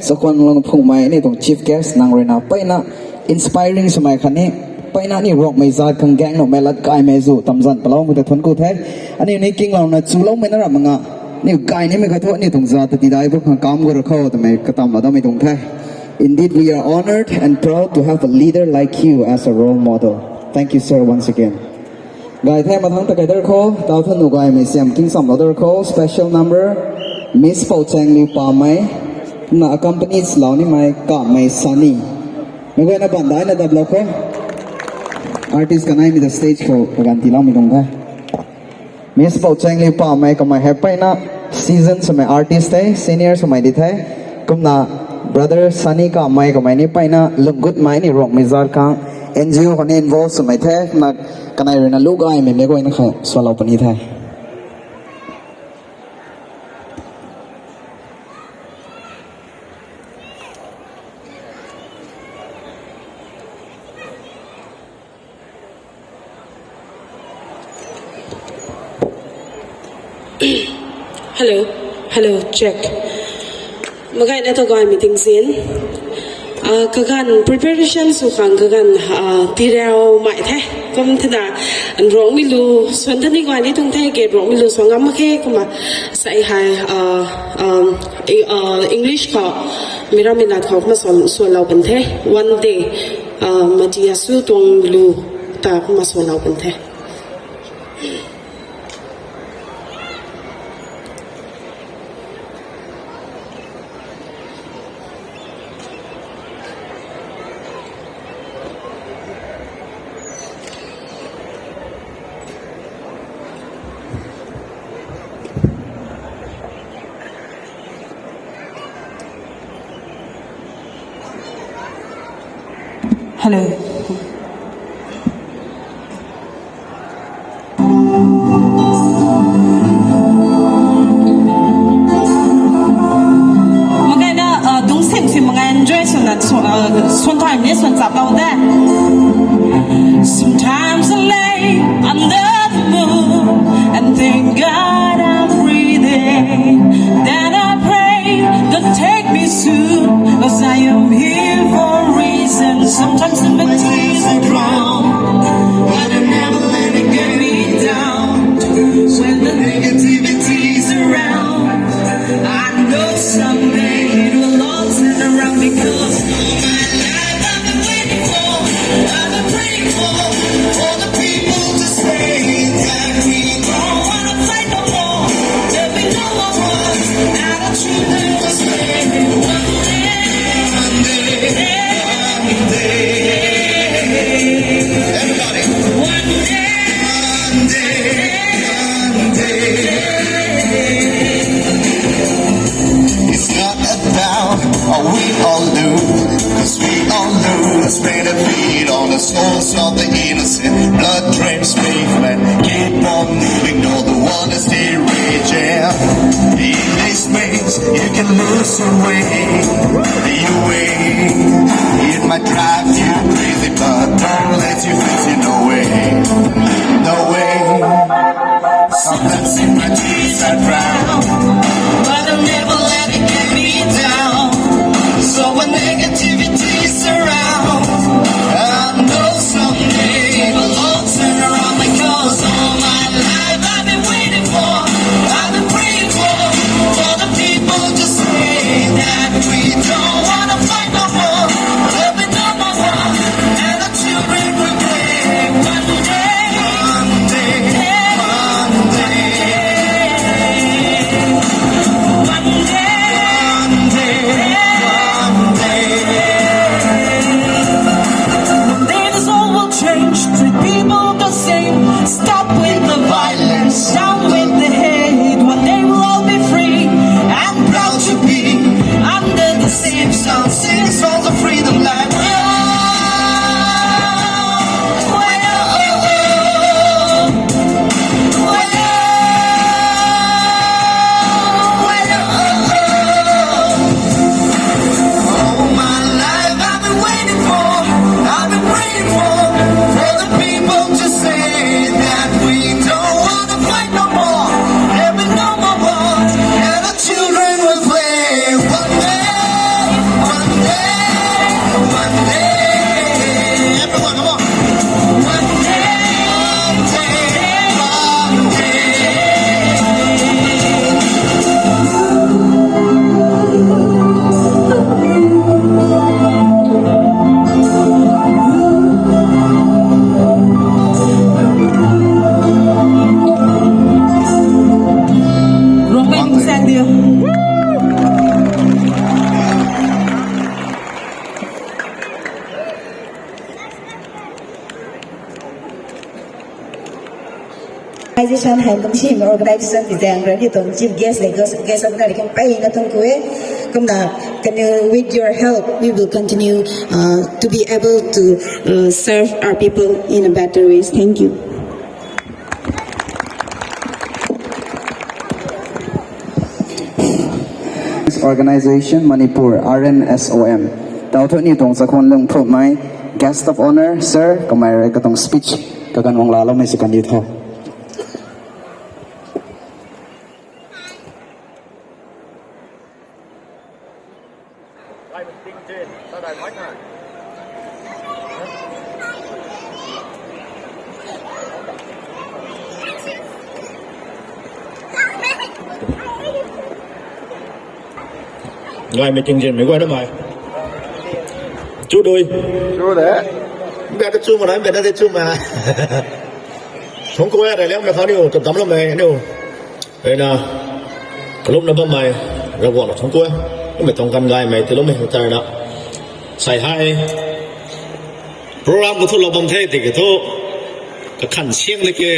Chakhwang lung phungmei aniu tuang chief guest nang rui na mpeyna inspiring swmei khatni mpeyna aniu Ruangmei zaat khang gaeng nuhmei lat gaymei zu tamzan palou khou tei thuanc ku the. Aniu ni kinglouna chuloumei na ram nga, aniu gay nimei khat thu aniu tuang zaat ta tidai bu khang kam gu ra khou twmei katamlou dammei tuang the. Indeed, we are honored and proud to have a leader like you as a role model. Thank you, sir, once again. Gay the, mathangc ta kai dar khou, tau than nu gaymei siam kingsamlou dar khou, special number, Miss Pouchengli Pamei, na accompanies lou nimei Kamei Sunny. Meic guayna baanv daina daplou khou, artist kaneimei ta stage khou kaganv tiiloumei tuang the. Miss Pouchengli Pamei kamei hei mpeyna season swmei artist the, senior swmei di the. Kumna brother Sunny Kamei kamei ni mpeyna lung gutmei ni Ruangmei zaat khang N G O khou ni involve swmei the. Kumna kanei rui na lu gaymei meic guayna khang swlou puni the. Hello, hello, check. Meic guayna ta gaymei tingzin. Ah, kaganv preparation sw khang kaganv, ah, tirau mei the. Kum thena, Ruangmei lu swan tani guay ni tuang the ke, Ruangmei lu swan ngam mak khe kumna, sai hei, ah, um, E-, ah, English khou, meic rammei lat khou kumna swan, swanlou pun the. One day, ah, Mati Yesu tuang lu ta kumna swanlou pun the. Hello. Meic guayna, uh, dungc sim sim meic guay enjoy swna, sw-, uh, swan time ni swan chaplou de. Sometimes I lay under the moon and thank God I'm breathing. Then I pray that take me soon, 'cause I am here for a reason. Sometimes in my tears I drown, but I never let it get me down. When the negativity is around, I know someday it will all turn around, because all my life I've been waiting for, I've been praying for, for the people to say that we don't wanna fight no more. The souls of the innocent, blood drenched pavement. Keep on moving, though the world is still raging. In these ways, you can lose your way, your way. It might drive you crazy, but don't let you face it. No way, no way. Sometimes in my dreams I drown, but I'll never let it get me down. So when negativity surrounds, I know someday it will all turn around, because all my life I've been waiting for, I've been praying for, for the people to say that we don't wanna fight no more. There'll be no more war, and the children will play. One day, one day, one day, one day, one day, one day. One day this all will change, treat people the same. Stop with the violence, down with the hate. One day we'll all be free and proud to be under the same sun. Sing the songs of freedom like, oh, oh, oh, oh, oh. All my life I've been waiting for, I've been praying for, for the people to say that we don't wanna fight no more. There'll be no more war, and the children will play. One day, one day, one day. Everyone, come on. One day, one day, one day. Ruang beng sang diu. Organization hei kum si organization ti zaeng rui ni tuang chief guest le guest, guest of honour kum mpeyna tuang ku e. Kumna, can you, with your help, we will continue, uh, to be able to, uh, serve our people in a better ways. Thank you. Organization Manipur, R N S O M. Tau thu ni tuang chakhwang lung phrumei, guest of honour, sir, kamei rui katuang speech kaganv guang laloumei si kandi tho. Ngai meeting zin mei guay na mai. Chu dui. Chu de. Mbe ta chu ma na, mbe na de chu ma. Thong ko ya de liang na khani u, tam tam lo mei ni u. Hei na, kalumna bammei, Ravguangc na thangc ku e. Kummei tuang kan gaymei tiiloumei hang tei na. Sei hei, program khou thu lou bam the tiki thu, kakhan siang de ke,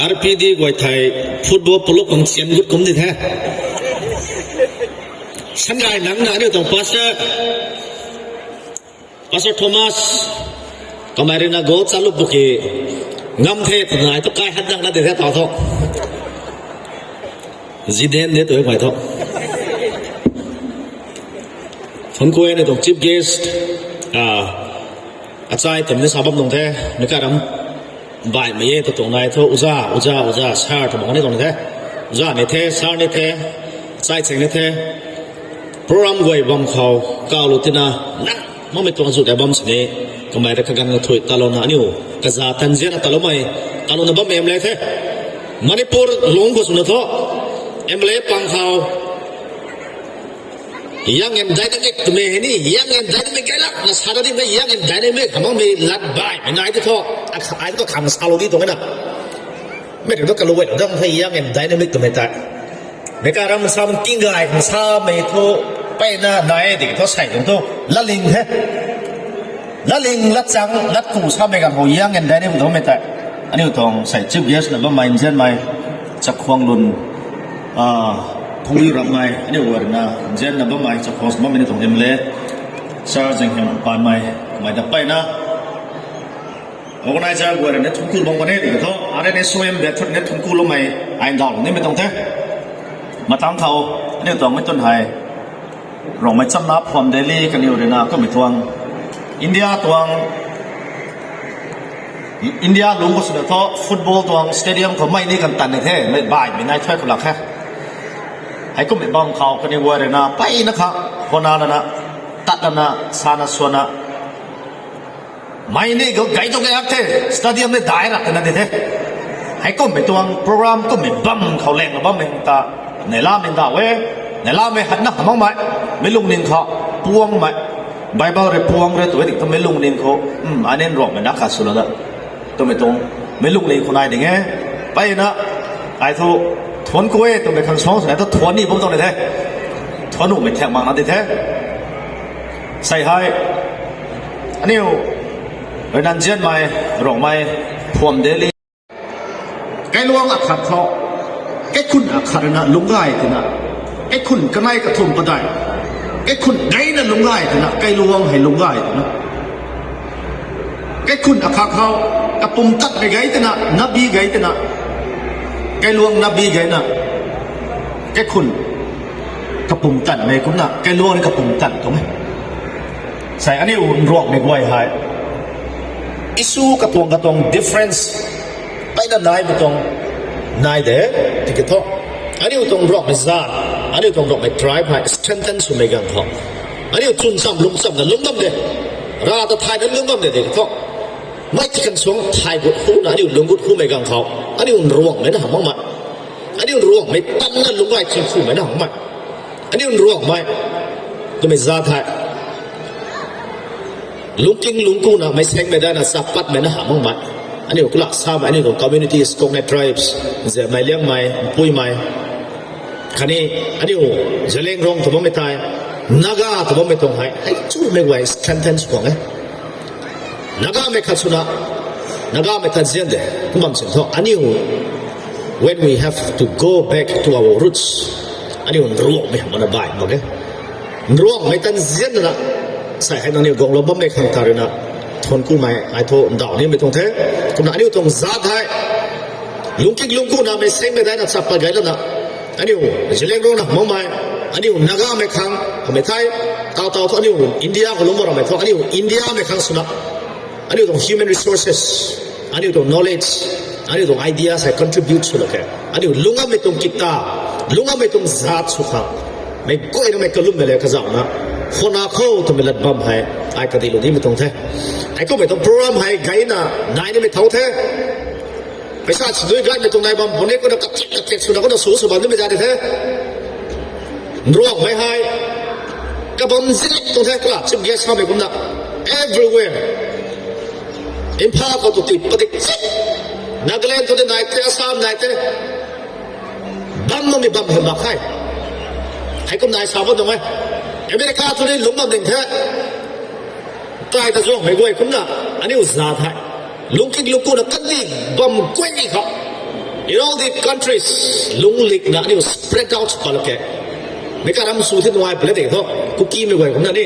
R P D guay thei, football puluk khang siam gut kum di the. Sangay nang na aniu tuang pastor, Pastor Thomas, kamei rui na goal chalup bu ki ngam the twna nai thu kai hat dang na de the tau tho. Ziden de tu e mai tho. Thangc ku e ni tuang chief guest, ah, achai tam ni sa bam tuang the, ni kai ram baihmei e tu tuang nai thu, uza, uza, uza, sir tu bang ni tuang ni the. Uza ni the, sir ni the, achai cheng ni the. Program guay bam khou, kau lu tina, nang, makmei tuang zu de bam sini, kamei rui kaganv kathui talouna aniu, kaza tanzian na taloumei, talouna bammei M L A the. Manipur lung khou swna tho, M L A pang khou, young and dynamic twmei hei ni, young and dynamic kai lak na sa da di mei, young and dynamic, hamang mei lat baihmei nai di tho, a kha-, ai tu khang sa lou di tuang e na. Mei tu kalu wei dam the young and dynamic twmei tei. Mei ka ram sam king gay, samei thu, peyna nai di thu sei tuang thu, latling the. Latling, latchang, latku samei ganv khou young and dynamic twmei tei. Aniu tuang sei chief guest na bammei nzianmei, chakhwang lun, ah, phungri rapmei, aniu guay rui na nzian na bammei, chakhwang bammei ni tuang M L A, Sir Zanghiam Panmei, mei da peyna, Organizer guay rui na thuanc ku bam kan e tiki thu, R N S O M biak thut na thuanc ku loumei ai ndauh nimei tuang the. Matang khou, aniu tuang mei tun hei, Rongmei chamna phwam Delhi kaniw rui na kummei tuang, India tuang, India lungc khou swna thu football tuang stadium khou mei ni kan tan ni the, mei bai mei nai thuai khou lak khe. Hei kummei bam khou kaniw guay rui na peyna kha, hona lana, tat lana, sana swana, mei ni gai tu gaiak the, stadium ni dai rak na di the. Hei kummei tuang program kummei bam khou leng bammei ta, neilamei ndauh e, neilamei hatna hamh makmei, mei lungning khou, puangmei, Bible rui puang rui tu e dik tu mei lungning khou, m, anin Rongmei na khat swlou da. Twmei tuang, mei lungning khou nai ding e, peyna, ai thu, thuanc ku e twmei khang suang swna thu thuanc ni bam tuang di the. Thuanc nuhmei thiak mak na di the. Sei hei, aniu, rui na nzianmei, Rongmei, phwam Delhi. Kailuang akhat khou, kaikhun akhat rui na lungc gay twna, kaikhun kanei kathumh padeih, kaikhun gayna lungc gay twna, kailuang hei lungc gay twna. Kaikhun akhat khou, kapumtatmei gay twna, nabi gay twna, kailuang nabi gayna, kaikhun kapumtatmei kumna, kailuang ni kapumtat tuang e. Sei aniu Nruanghmei guay hei, issue katuang katuang difference peyna nai bu tuang nai de, tiki thu, aniu tuang Nruanghmei zaat, aniu tuang Nruanghmei tribe hei strengthen swmei ganv khou, aniu chwn cham lungc chamna lungc bam de, ra ta thayna lungc bam de tiki thu, mei ti kan suang thay gut huna aniu lungc gut humei ganv khou, aniu Nruanghmei na hamh makmei, aniu Nruanghmei tanna lungc gay thing khumei na hamh makmei, aniu Nruanghmei twmei zaat hei lungking lungkuna meic sengmei daina chakpatmei na hamh makmei, aniu kulak samei, aniu tuang communities, cognate tribes, Zemei, Liangmei, Puimei, khatni aniu Zeliangrong tw bammei tei, Naga tw bammei tuang hei, hei chumei guay strengthen sw tuang e. Nagamei khat swna, Nagamei ta nzian de, kum bam sin thu aniu, when we have to go back to our roots, aniu Nruanghmei hamh makna bai mak e. Nruanghmei ta nzianna, sei hei nangniw guanglou bammei khang ta rui na, thuanc kumei ai thu ndauh nimei tuang the. Kumna aniu tuang zaat hei lungking lungkuna meic sengmei daina chakpat gay lana, aniu Zeliangrong na hamh makmei, aniu Nagamei khang hamh e thei, taw taw thu aniu India khou lungc bam rammei thu aniu Indiamei khang swna, aniu tuang human resources, aniu tuang knowledge, aniu tuang ideas hei contribute sw lak khe. Aniu lungc ngammei tuang kikta, lungc ngammei tuang zaat sw khang, meic guay na mei kalummei le kazauhna, hona khou twmei lat bam hei ai kadihlou nimei tuang the. Hei kummei tuang program hei gayna nai nimei thau the. Paisa chidui gaymei tuang nai bam puni, kumna kathek kathek swna kumna sw sw bam nimei za di the. Nruanghmei hei kabam zilip tuang the, kala chief guest samei kumna, everywhere, Imphal khou tu ti padik chik, Nagaland khou ti nai the, Assam nai the, bam makmei bam hei mak khe. Hei kumna ai sa bam tuang e. America thu ni lungc bam ding the. Kai ta zuangmei guay kumna, aniu zaat hei lungking lungkuna kandih bam guay ni khou, in all the countries, lungc likna aniu spread out sw pat lak khe. Meic karam sw the nuai pala de thu, Kukimei guay kumna ni,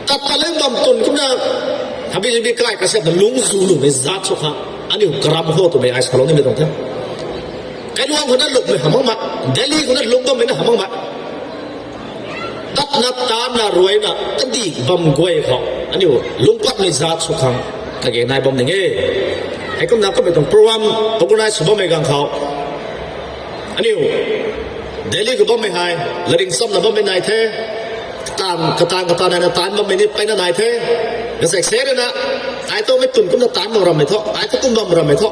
tat ta leng bam tun kumna, habi habi kai kasiamna lungc zu lumei zaat sw khang, aniu karam khou twmei ai salou nimei tuang the. Kailuang khou na lukmei hamh makmei, Delhi khou na lungc bammei na hamh makmei, tatna tanna ruina kandih bam guay khou aniu lungc patmei zaat sw khang kage nai bam ding e. Hei kumna kummei tuang program organize sw bammei ganv khou, aniu Delhi khou bammei hei, latrik chamna bammei nai the, kataanv kataanv kataanv naina taanc bammei ni peyna nai the. Kasaek se ruina, ai thu mei tun kumna taanc bam rammei thu, ai thu kum bam rammei thu,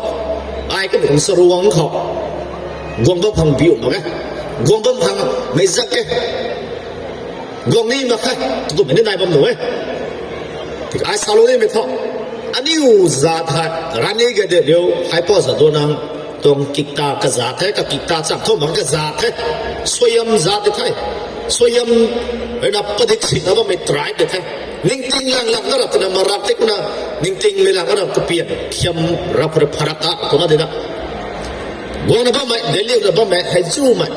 ai kummei tuang charuang khou guang bam khang biu mak e, guang bam khang mei zak e, guang ni mak khe, kummei ni nai bam nu e. Ai salou nimei thu, aniu zaat hei, Rani Gaidinliu, Haipa Jadonang tuang kikta kazaat the, kakikta cham thu mak kazaat the, suaihiam zaat di the, suaihiam ruina padik sina bammei tribe di the. Ningting lang lang na rap twna marak tei kumna, ningtingmei lang na rap kapian thiam rap rap pharak a twna di na, guangna bammei, Delhi na bammei hei zumei,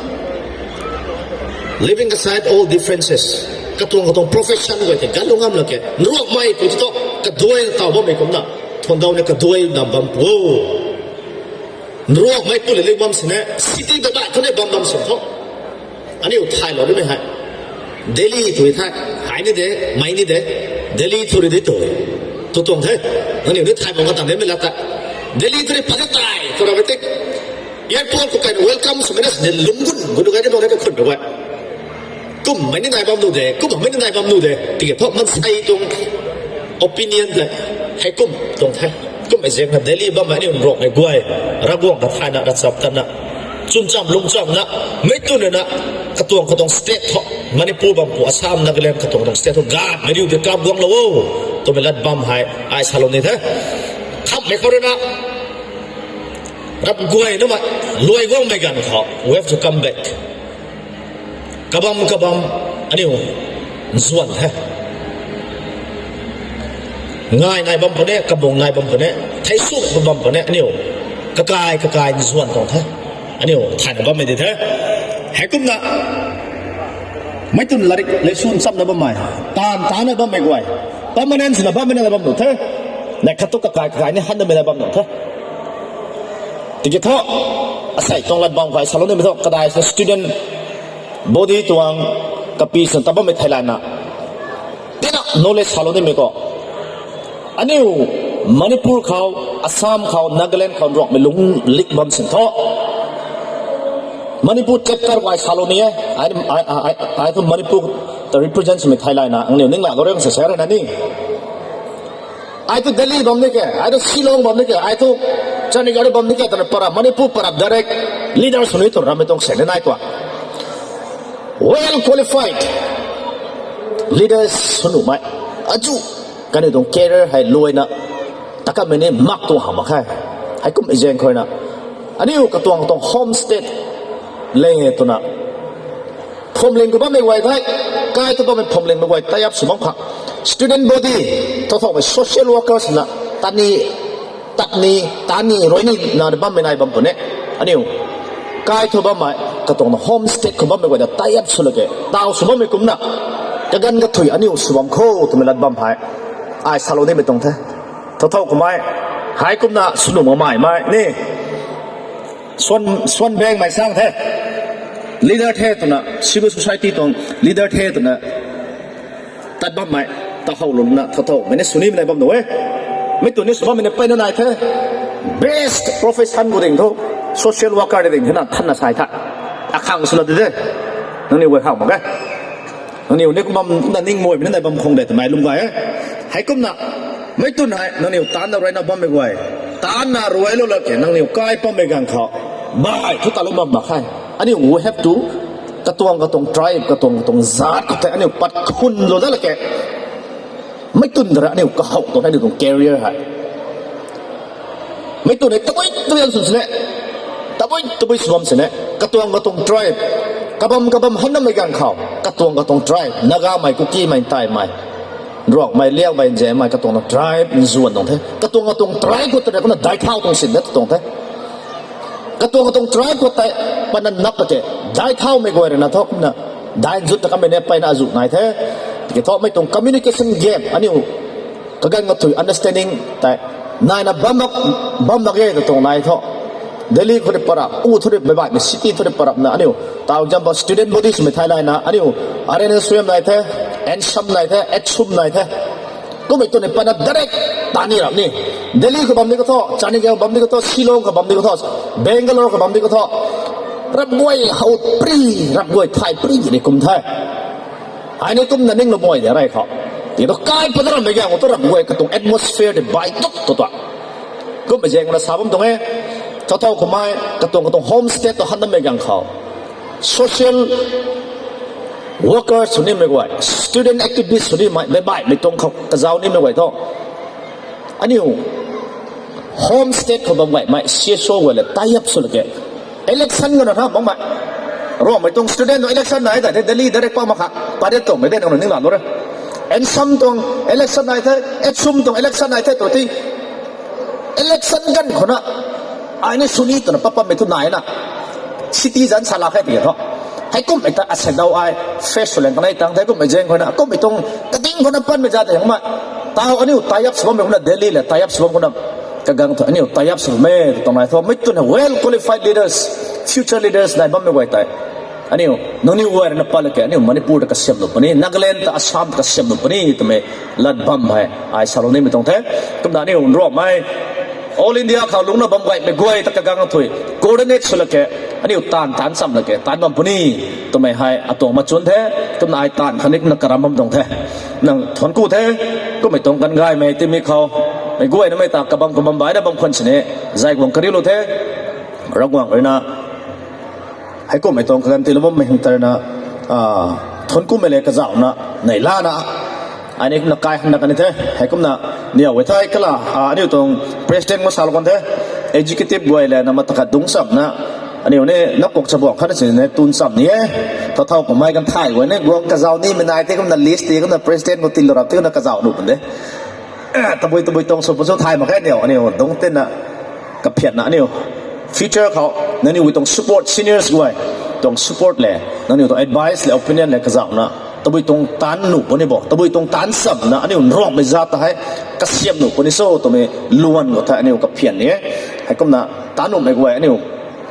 leaving aside all differences, katuang katuang profession guay tei ganlou ngam lak khe. Nruanghmei tw thu, kaduaina taw bammei kumna, Thundau ni kaduai na bam pu. Nruakmei pu le le bam sini, city ta dai thu ni bam bam sin tho. Aniu thaylou ni hei. Delhi thu thei, hei ni de, mei ni de. Delhi thu ri di tu. Tu tuang the. Aniu ni thay bam ka tang de mei la ta. Delhi thu ri pha de tai, tu ra be tik. Airport khou kai welcome sw mei na sini lungc gun, gun kai ni tuang de ka khun ru e. Kum mei ni nai bam nu de, kum mei ni nai bam nu de. Tiki thu mansei tuang opinion de. Hei kum tuang the. Kum e zeng na Delhi bam mei ni nruakmei guay. Ravguangc ta thayna, ravchap tana. Chwn cham, lung cham na. Mei tu na na. Katuang, katuang state tho. Manipur bam pu, Assam, Nagaland, katuang, katuang state tho. Ganv mei riu de kap guang lou o. Twmei lat bam hei. Ai salou ni the. Khammei khou rui na. Rap guay na mei. Luai guang mei ganv khou. We have to come back. Kabam kabam aniu nzuan the. Ngai nai bam puni, kabung nai bam puni, thei suk bam puni, aniu kakai kakai nzuan tuang the. Aniu thayna bammei di the. Heikumna mei twn larik leisun chamna bammei, taanv taanna bammei guay, permanent swna bammei na bam nu the. Nai khat tu kakai kakai ni hanna mei na bam nu the. Tiki thu, asei tuang lat bam khou salou nimei thu, kadai sa student body tuang kapi swn ta bammei theilayna. Tina knowledge salou nimei khou. Aniu Manipur khou, Assam khou, Nagaland khou nruakmei lungc lik bam sin tho. Manipur chapter khou ai salou ni e. Ai, ai, ai, ai thu Manipur ta represent swmei theilayna. Aniu ning la loreng sa sa rana ni. Ai thu Delhi bam ni ke, ai thu Shillong bam ni ke, ai thu Chandigarh bam ni ke, twna para Manipur para direct leader sw ni tw ramei tuang seng ni nai tua. Well qualified leaders sw nuhmei. Azu, kaniw tuang career hei luaina, takamei ni mak tuang ha mak khe. Heikum e zeng khou rui na. Aniu katuang katuang home state le twna. Phuamling khou bammei guay thei, kai thu bammei phuamlingmei guay tie up sw bam kha. Student body, thothoumei social workers na, tani, tatni, tani, rui ni, na bammei nai bam puni. Aniu, kai thu bammei, katuang na home state khou bammei guay ta tie up sw lage, taw sw bammei kumna, kaganv kathui aniu sw bam kho, twmei lat bam hei. Ai salou nimei tuang the. Thothou kumei, heikumna sw nuh mamei mei ni. Suan, suan bengmei sang the. Leader the twna, civil society tuang leader the twna. Tat bammei, ta how luna, thothou. Mei ni sw nimei nai bam nu e. Mei tu ni sw bammei ni peyna nai the. Best profession khou ding thu, social worker ding thena thanna sai tha. Akhang swna de de. Nangniw guay khang mak e. Nangniw ni kum bam na ning muaymei na bam khang de twmei lum gay e. Heikumna, mei twn hei, nangniw taanna ruaina bammei guay. Taanna ruailou lak ke, nangniw kai pammei ganv khou. Bai, thu talou bam mak khe. Aniu, we have to, katuang katuang tribe, katuang katuang zaat khou tei, aniu pat khunlou dat lak ke. Mei twn tara aniu kahow tuang, aniu tuang career hei. Mei twn hei tabui tabui sw sini. Tabui tabui sw bam sini. Katuang katuang tribe. Kabam kabam hanamei ganv khou. Katuang katuang tribe. Nagamei, Kukimei, Taimei. Ruangmei, Liangmei, Nzemei, katuang na tribe nzuan tuang the. Katuang katuang tribe khou tei kumna daic thau tuang sin de tuang the. Katuang katuang tribe khou tei pana nap pate. Daic thaumei guay rui na thu kumna daic nzut ta kamei ni peyna azu nai the. Tiki thu mei tuang communication gap aniu kaganv kathui understanding tei naina bam mak, bam mak e ta tuang nai thu. Delhi khou ri parap, u thu ri baibaihmei city thu ri parapna aniu. Tau example student body swmei theilayna aniu R N S M nai the, ANSAM nai the, ATSUM nai the. Kummei twn ni pana direct tani rap ni. Delhi khou bam ni khou thu, Chandigarh bam ni khou thu, Shillong khou bam ni khou thu, Bangalore khou bam ni khou thu. Rap guay how pri, rap guay thay pri ni kum the. Ai ni kumna ninglou mei de rey khou. Tiki thu kai pat rammei ganv khou thu rap guay katuang atmosphere tei bai tuk tu tua. Kummei zaeng na sa bam tuang e. Thothou kumei, katuang katuang home state tu hanamei ganv khou. Social workers sw nimei guay, student activists sw nimei, baibaihmei tuang khou kazauh nimei guay thu. Aniu home state khou bam gaymei C S O guay le tie up sw lak ke. Election gana tha makmei. Ruangmei tuang student tuang election nai ta the Delhi direct pa mak kha. Padet tuangmei de nang ning la lou re. ANSAM tuang election nai the, ATSUM tuang election nai the tu ti. Election ganv khou na. Ai ni sw ni twna papammei thu naina. Citizen sa lak khe ti thu. Heikummei ta asei dau ai face sw leng kanei tang the kummei zaeng khou na. Kummei tuang kading khou na panmei za tei hangmei. Tau aniu tie up sw bammei kumna Delhi le tie up sw bam kumna kagang thu aniu tie up sw bammei tuang nai thu mei tun well qualified leaders, future leaders nai bammei guay tei aniu nangniw guay rui na pat lak khe aniu Manipur ta kasiam nuh puni, Nagaland ta Assam ta kasiam nuh puni twmei lat bam hei ai salou nimei tuang the. Kumna aniu nruakmei All India khou lungna bam guaymei guay ta kagang thu coordinate sw lak khe aniu taanv taanc cham lak khe taanc bam puni twmei hei atuang machun the. Kumna ai taanv khatni kumna karam bam tuang the. Nang thuanc ku the. Kummei tuang kan gaymei timei khou mei guaynamei ta kabam kabam baina bam khwan sini zay guang kariulou the. Ravguangc rui na heikumhmei tuang kaganv tiilou bammei hang tarna thuanc kummei le kazauhna neih lana ai ni kumna kai hangna kan the. Heikumna niw e thei kala aniu tuang president khou salou kan the, executive guay le na mata khat dungc chamna aniu ni nakuak chabuang khatna sini tun cham ni e. Thau thau kummei kan thay guay ni guang kazauh nimei nai tei kumna list tei kumna president khou tiilou rap tei kumna kazauh nuh pun de. Tabui tabui tuang sw pun sw thay mak khe niw aniu dungc tina kaphianna aniu future khou nangniw tuang support, seniors guay tuang support le nangniw tuang advice le opinion le kazauhna tabui tuang taanc nuh puni bo, tabui tuang taanc chamna aniu nruakmei zat ta hei kasiam nuh puni so twmei luan khou thei aniu kaphian ni e. Heikumna taanc nuhmei guay aniu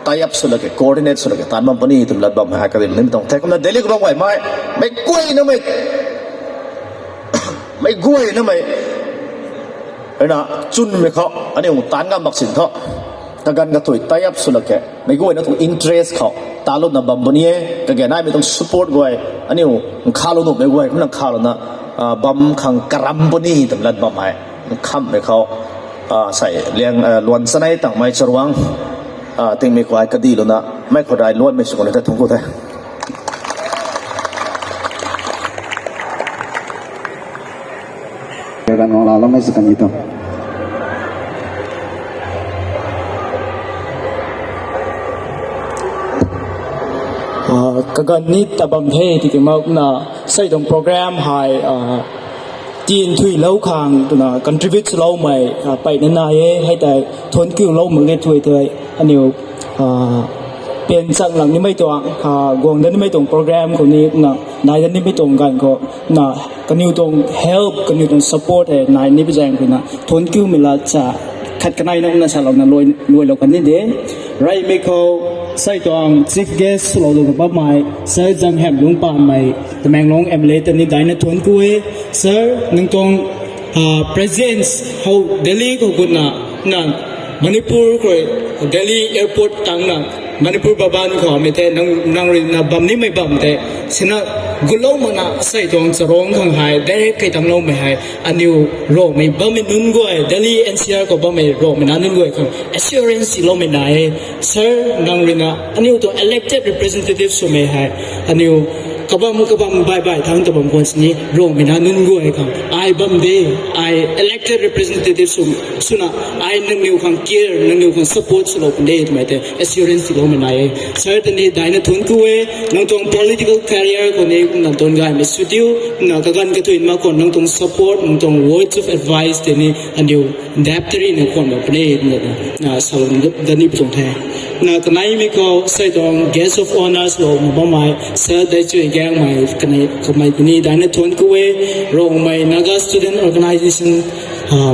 tie up sw lak khe, coordinate sw lak khe taanc bam puni twmei lat bam hei ai kadimei tuang the. Kumna Delhi khou bam guaymei mei guaynamei mei guaynamei rui na chwnmei khou aniu taanc ngam mak sin thu kaganv kathui tie up sw lak khe mei guayna tuang interest khou talouna bam puni e. Kage naimei tuang support guay aniu nkhavlou nuhmei guay kumna nkhavlouna bam khang karam puni twmei lat bam hei nkhamhmei khou sei liang luan chanei tangmei charuang tingmei khou ai kadilouna mei khou dai luanmei sw kan the. Thuanc ku the. Kaganv ngangloumei sw kan ni tuang kaganv ni ta bam the tiki makna sei tuang program hei tin thuilou khang twna contribute swloumei peyna nai e. Hei tei thuanc kiulou mak ge thui tei aniu pen chang lang nimei tuang guang dat nimei tuang program khou ni na nai dat nimei tuang ganv khou na kaniw tuang help, kaniw tuang support hei nai nipui zaeng khou na thuanc kiumei lat sa khat kanei na kumna salouna luailou kan ni de. Reymei khou sei tuang chief guest swlou lou bammei Sir Zanghem Lungpammei, Tamenglong M L A ta ni daina thuanc ku e. Sir, nang tuang presence how Delhi khou gutna na Manipur khou, Delhi airport tangna Manipur Bhavan khou mei the nang rui na bam nimei bam the sina gutlou makna sei tuang charuang khang hei direct kei tangloumei hei aniu Rongmei bammei nunc guay, Delhi N C R khou bammei Rongmei nac nunc guay khang assurance tiiloumei nai e. Sir, nang rui na aniu tuang elected representative swmei hei aniu kabam kabam baih baih thangc ta bam khwan sini Rongmei nac nunc guay khang ai bam de, ai elected representative sw swna ai nangniw khang care, nangniw khang support swlou pun de twmei tei assurance tiiloumei nai e. Sir ta ni daina thuanc ku e. Nang tuang political career khou ni kumna duan gaymei sw diu, kumna kaganv kathui mak khou nang tuang support, nang tuang words of advice tei ni aniu dap tei rui na khwan bam puni twna salou dat ni pu tuang the. Na kaneimei khou sei tuang guest of honours lou na bammei Sir Daichui Gaengmei, kamei ta ni daina thuanc ku e. Rongmei Naga Student Organisation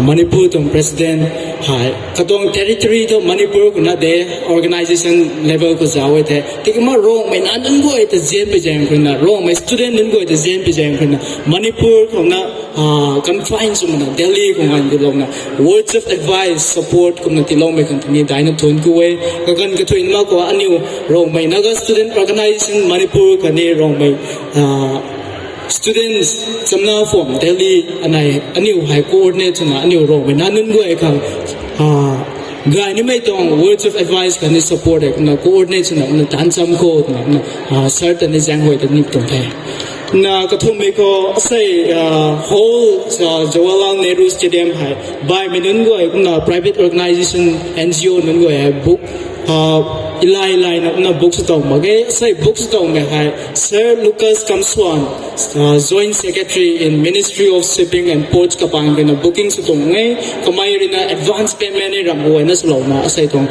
Manipur tuang president hei katuang territory tu Manipur khou na de, organisation level khou zauc e the. Tiki ma Rongmei nac nunc guay ta zianpui zaeng khou na, Rongmei student nunc guay ta zianpui zaeng khou na Manipur khou na confine swmana Delhi khou nganv tiilouna words of advice, support kumna tiiloumei khang ta ni daina thuanc ku e. Kaganv kathui mak khou aniu Rongmei Naga Student Organisation Manipur khatni Rongmei students chamna form Delhi anei aniu hei coordinate swna aniu Rongmei nac nunc guay khang gay nimei tuang words of advice khatni support hei kumna coordinate swna kumna taanc cham khou twna kumna sir ta ni zaenghuay ta ni tuang the. Na kathumhmei khou sei whole Jawaharlal Nehru Stadium hei baihmei nunc guay kumna private organisation, N G O nunc guay hei book elai layna kumna book sw tow mak ge. Sei book sw towmei hei Sir Lucas Kamswan, Joint Secretary in Ministry of Shipping and Ports kapaan rui na booking sw tuang e. Kamei rui na advance payment ni ramh guayna swlouna asei tuang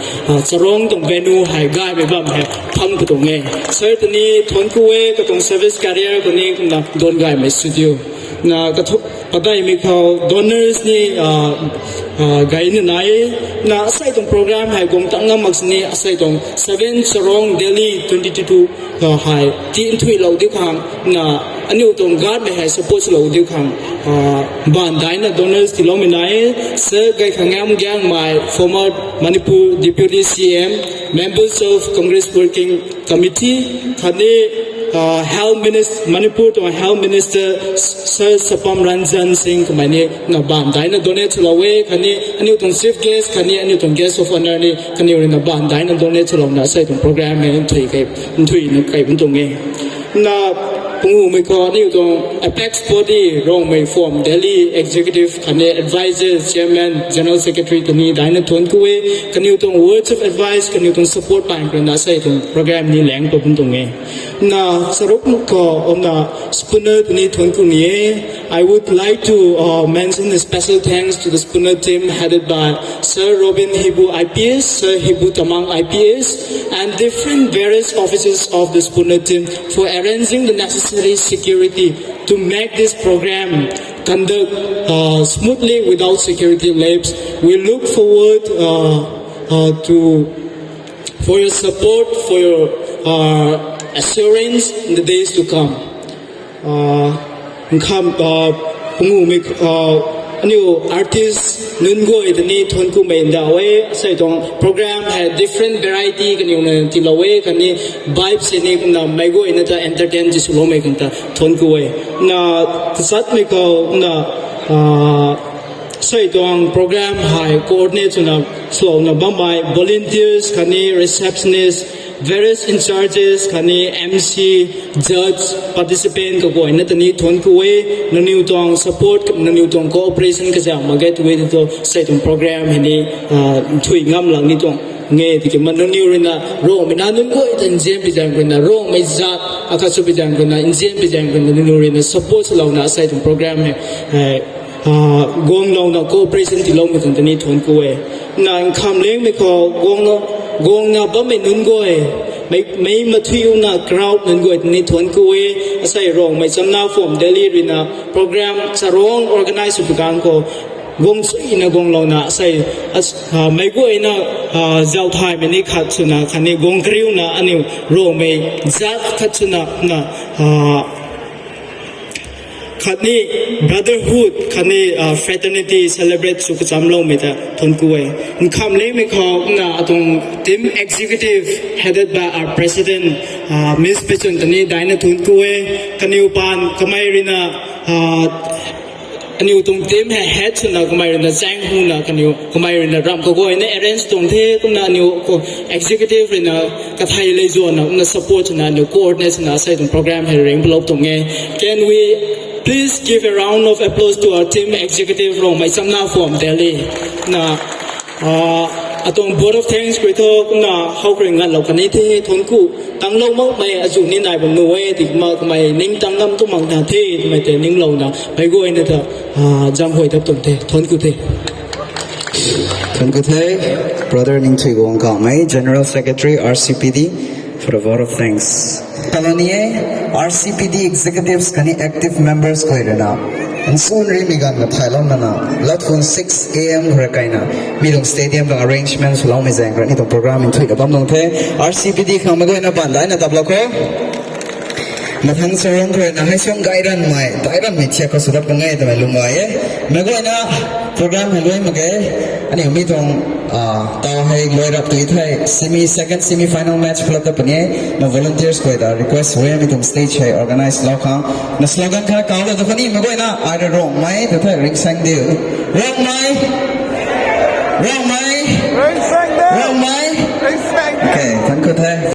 charuang tuang venue hei gaymei bam hei phang pu tuang e. Sir ta ni thuanc ku e, katuang service career khou ni kumna duan gaymei sw diu. Na kathu-, padaimei khou donors ni, ah, ah, gay na nai e. Na asei tuang program hei guang tang ngam mak sini asei tuang seven Sarong Delhi twenty twenty-two, ah, hei ti nthuilou diu khang, na aniu tuang guard mei hei support lou diu khang, ah, baanv daina donors tiiloumei nai e. Sir Gaikhangam Gyangmei, former Manipur Deputy C M, members of Congress Working Committee, khatni, ah, Health Minister, Manipur tuang Health Minister Sir Sapam Ranjan Singh kamei ni na baanv daina donate swlou e, khatni aniu tuang chief guest, khatni aniu tuang guest of honour ni kaniw rui na baanv daina donate swlouna asei tuang program hei nthui kai, nthui na kai bam tuang e. Na pungumei khou aniu tuang apex body Rongmei Forum Delhi executive khatni advisor, chairman, general secretary tani daina thuanc ku e. Kaniw tuang words of advice, kaniw tuang support pan khou rui na asei tuang program ni laeng pat bam tuang e. Na charuk khou kumna spooner tani thuanc ku ni e. I would like to, uh, mention a special thanks to the spooner team headed by Sir Robin Hibu I P S, Sir Hibu Tamang I P S, and different various officers of the spooner team for arranging the necessary security to make this program conduct, uh, smoothly without security lapse. We look forward, uh, uh, to, for your support, for your, uh, assurance in the days to come. Uh, nkham, uh, pungumei, uh, aniu artist nunc guay tani thuanc kumei ndauh e. Asei tuang program hei different variety kaniw na tiilou e, khatni vibe sini kumna meic guayna ta entertain ti swloumei khang ta thuanc ku e. Na tachatmei khou na, uh, asei tuang program hei coordinate swna swlouna bammei volunteers khatni receptionist, various in charges khatni M C, judge, participant kaguayna tani thuanc ku e. Nangniw tuang support, nangniw tuang cooperation kazauh mak ge tw e tu asei tuang program hei ni, ah, nthui ngam lang ni tuang e. Tiki ma nangniw rui na Rongmei nac nunc guay ta nzian pi zaeng khou na, Rongmei zaat akhat sw pi zaeng khou na, nzian pi zaeng khou na nangniw rui na support swlouna asei tuang program hei, eh, ah, guanglouna cooperation tiiloumei tuang tani thuanc ku e. Na nkham lengmei khou guangna, guangna bammei nunc guay, mei, mei mathui na crowd nunc guay tani thuanc ku e. Asei Rongmei Chamna Forum Delhi rui na program charong organize sw pi kang khou guang suina guanglouna asei, as-, ah, meic guayna, ah, zauc thaymei ni khat swna khatni guang kariuna aniu Rongmei zaat khat swna na, ah, khatni brotherhood khatni, ah, fraternity celebrate sw kachamloumei ta thuanc ku e. Nkham lengmei khou na atuang team executive headed by our president, ah, Miss Pechun tani daina thuanc ku e. Kaniw paan kamei rui na, ah, aniu tuang team hei head swna kamei rui na chaeng huna kaniw kamei rui na ramh kaguayna arrange tuang the, kumna aniu khou executive rui na kathei lei zuanna kumna support swna aniu coordinate swna asei tuang program hei ring palou tuang e. Can we please give a round of applause to our team executive Rongmei Chamna Forum Delhi? Na, ah, atuang vote of thanks kri thu kumna how kri ngatlou kani the, thuanc ku tanglou makmei azuh ni nai bam nu e, ti ma kamei ningtang ngam tu mak na the twmei tei ninglouna meic guayna ta, ah, zaenghuay dap tuang the, thuanc ku the. Thuanc ku the, Brother Ningthuiguang Kamei, General Secretary, R C P D, for the vote of thanks. Kalani e, R C P D executives khatni active members guay rui na nsun rimei ganv kathaylou nana, lat khun six A M khou rui kaina, mi tuang stadium tuang arrangement swloumei zaeng khou rui ni tuang program nthuina bam nung the. R C P D khang meic guayna baanv daina taplou kho. Mathang sarong khou rui na hei suang gay ranmei, dai ranmei thiak khou sw dat kan e twmei lwm gay e. Meic guayna program hei luai mak ge. Aniu mi tuang, ah, taw hei luai rap tu thei semi, second semi final match play tat puni e. Ma volunteers guay ta request e mi tuang stage hei organize lou khang. Na slogan khat kawlou tu khatni meic guayna, ai rui Rongmei tu thei ringsaeng diu. Rongmei! Rongmei! Rongmei! Okay, thuanc ku the.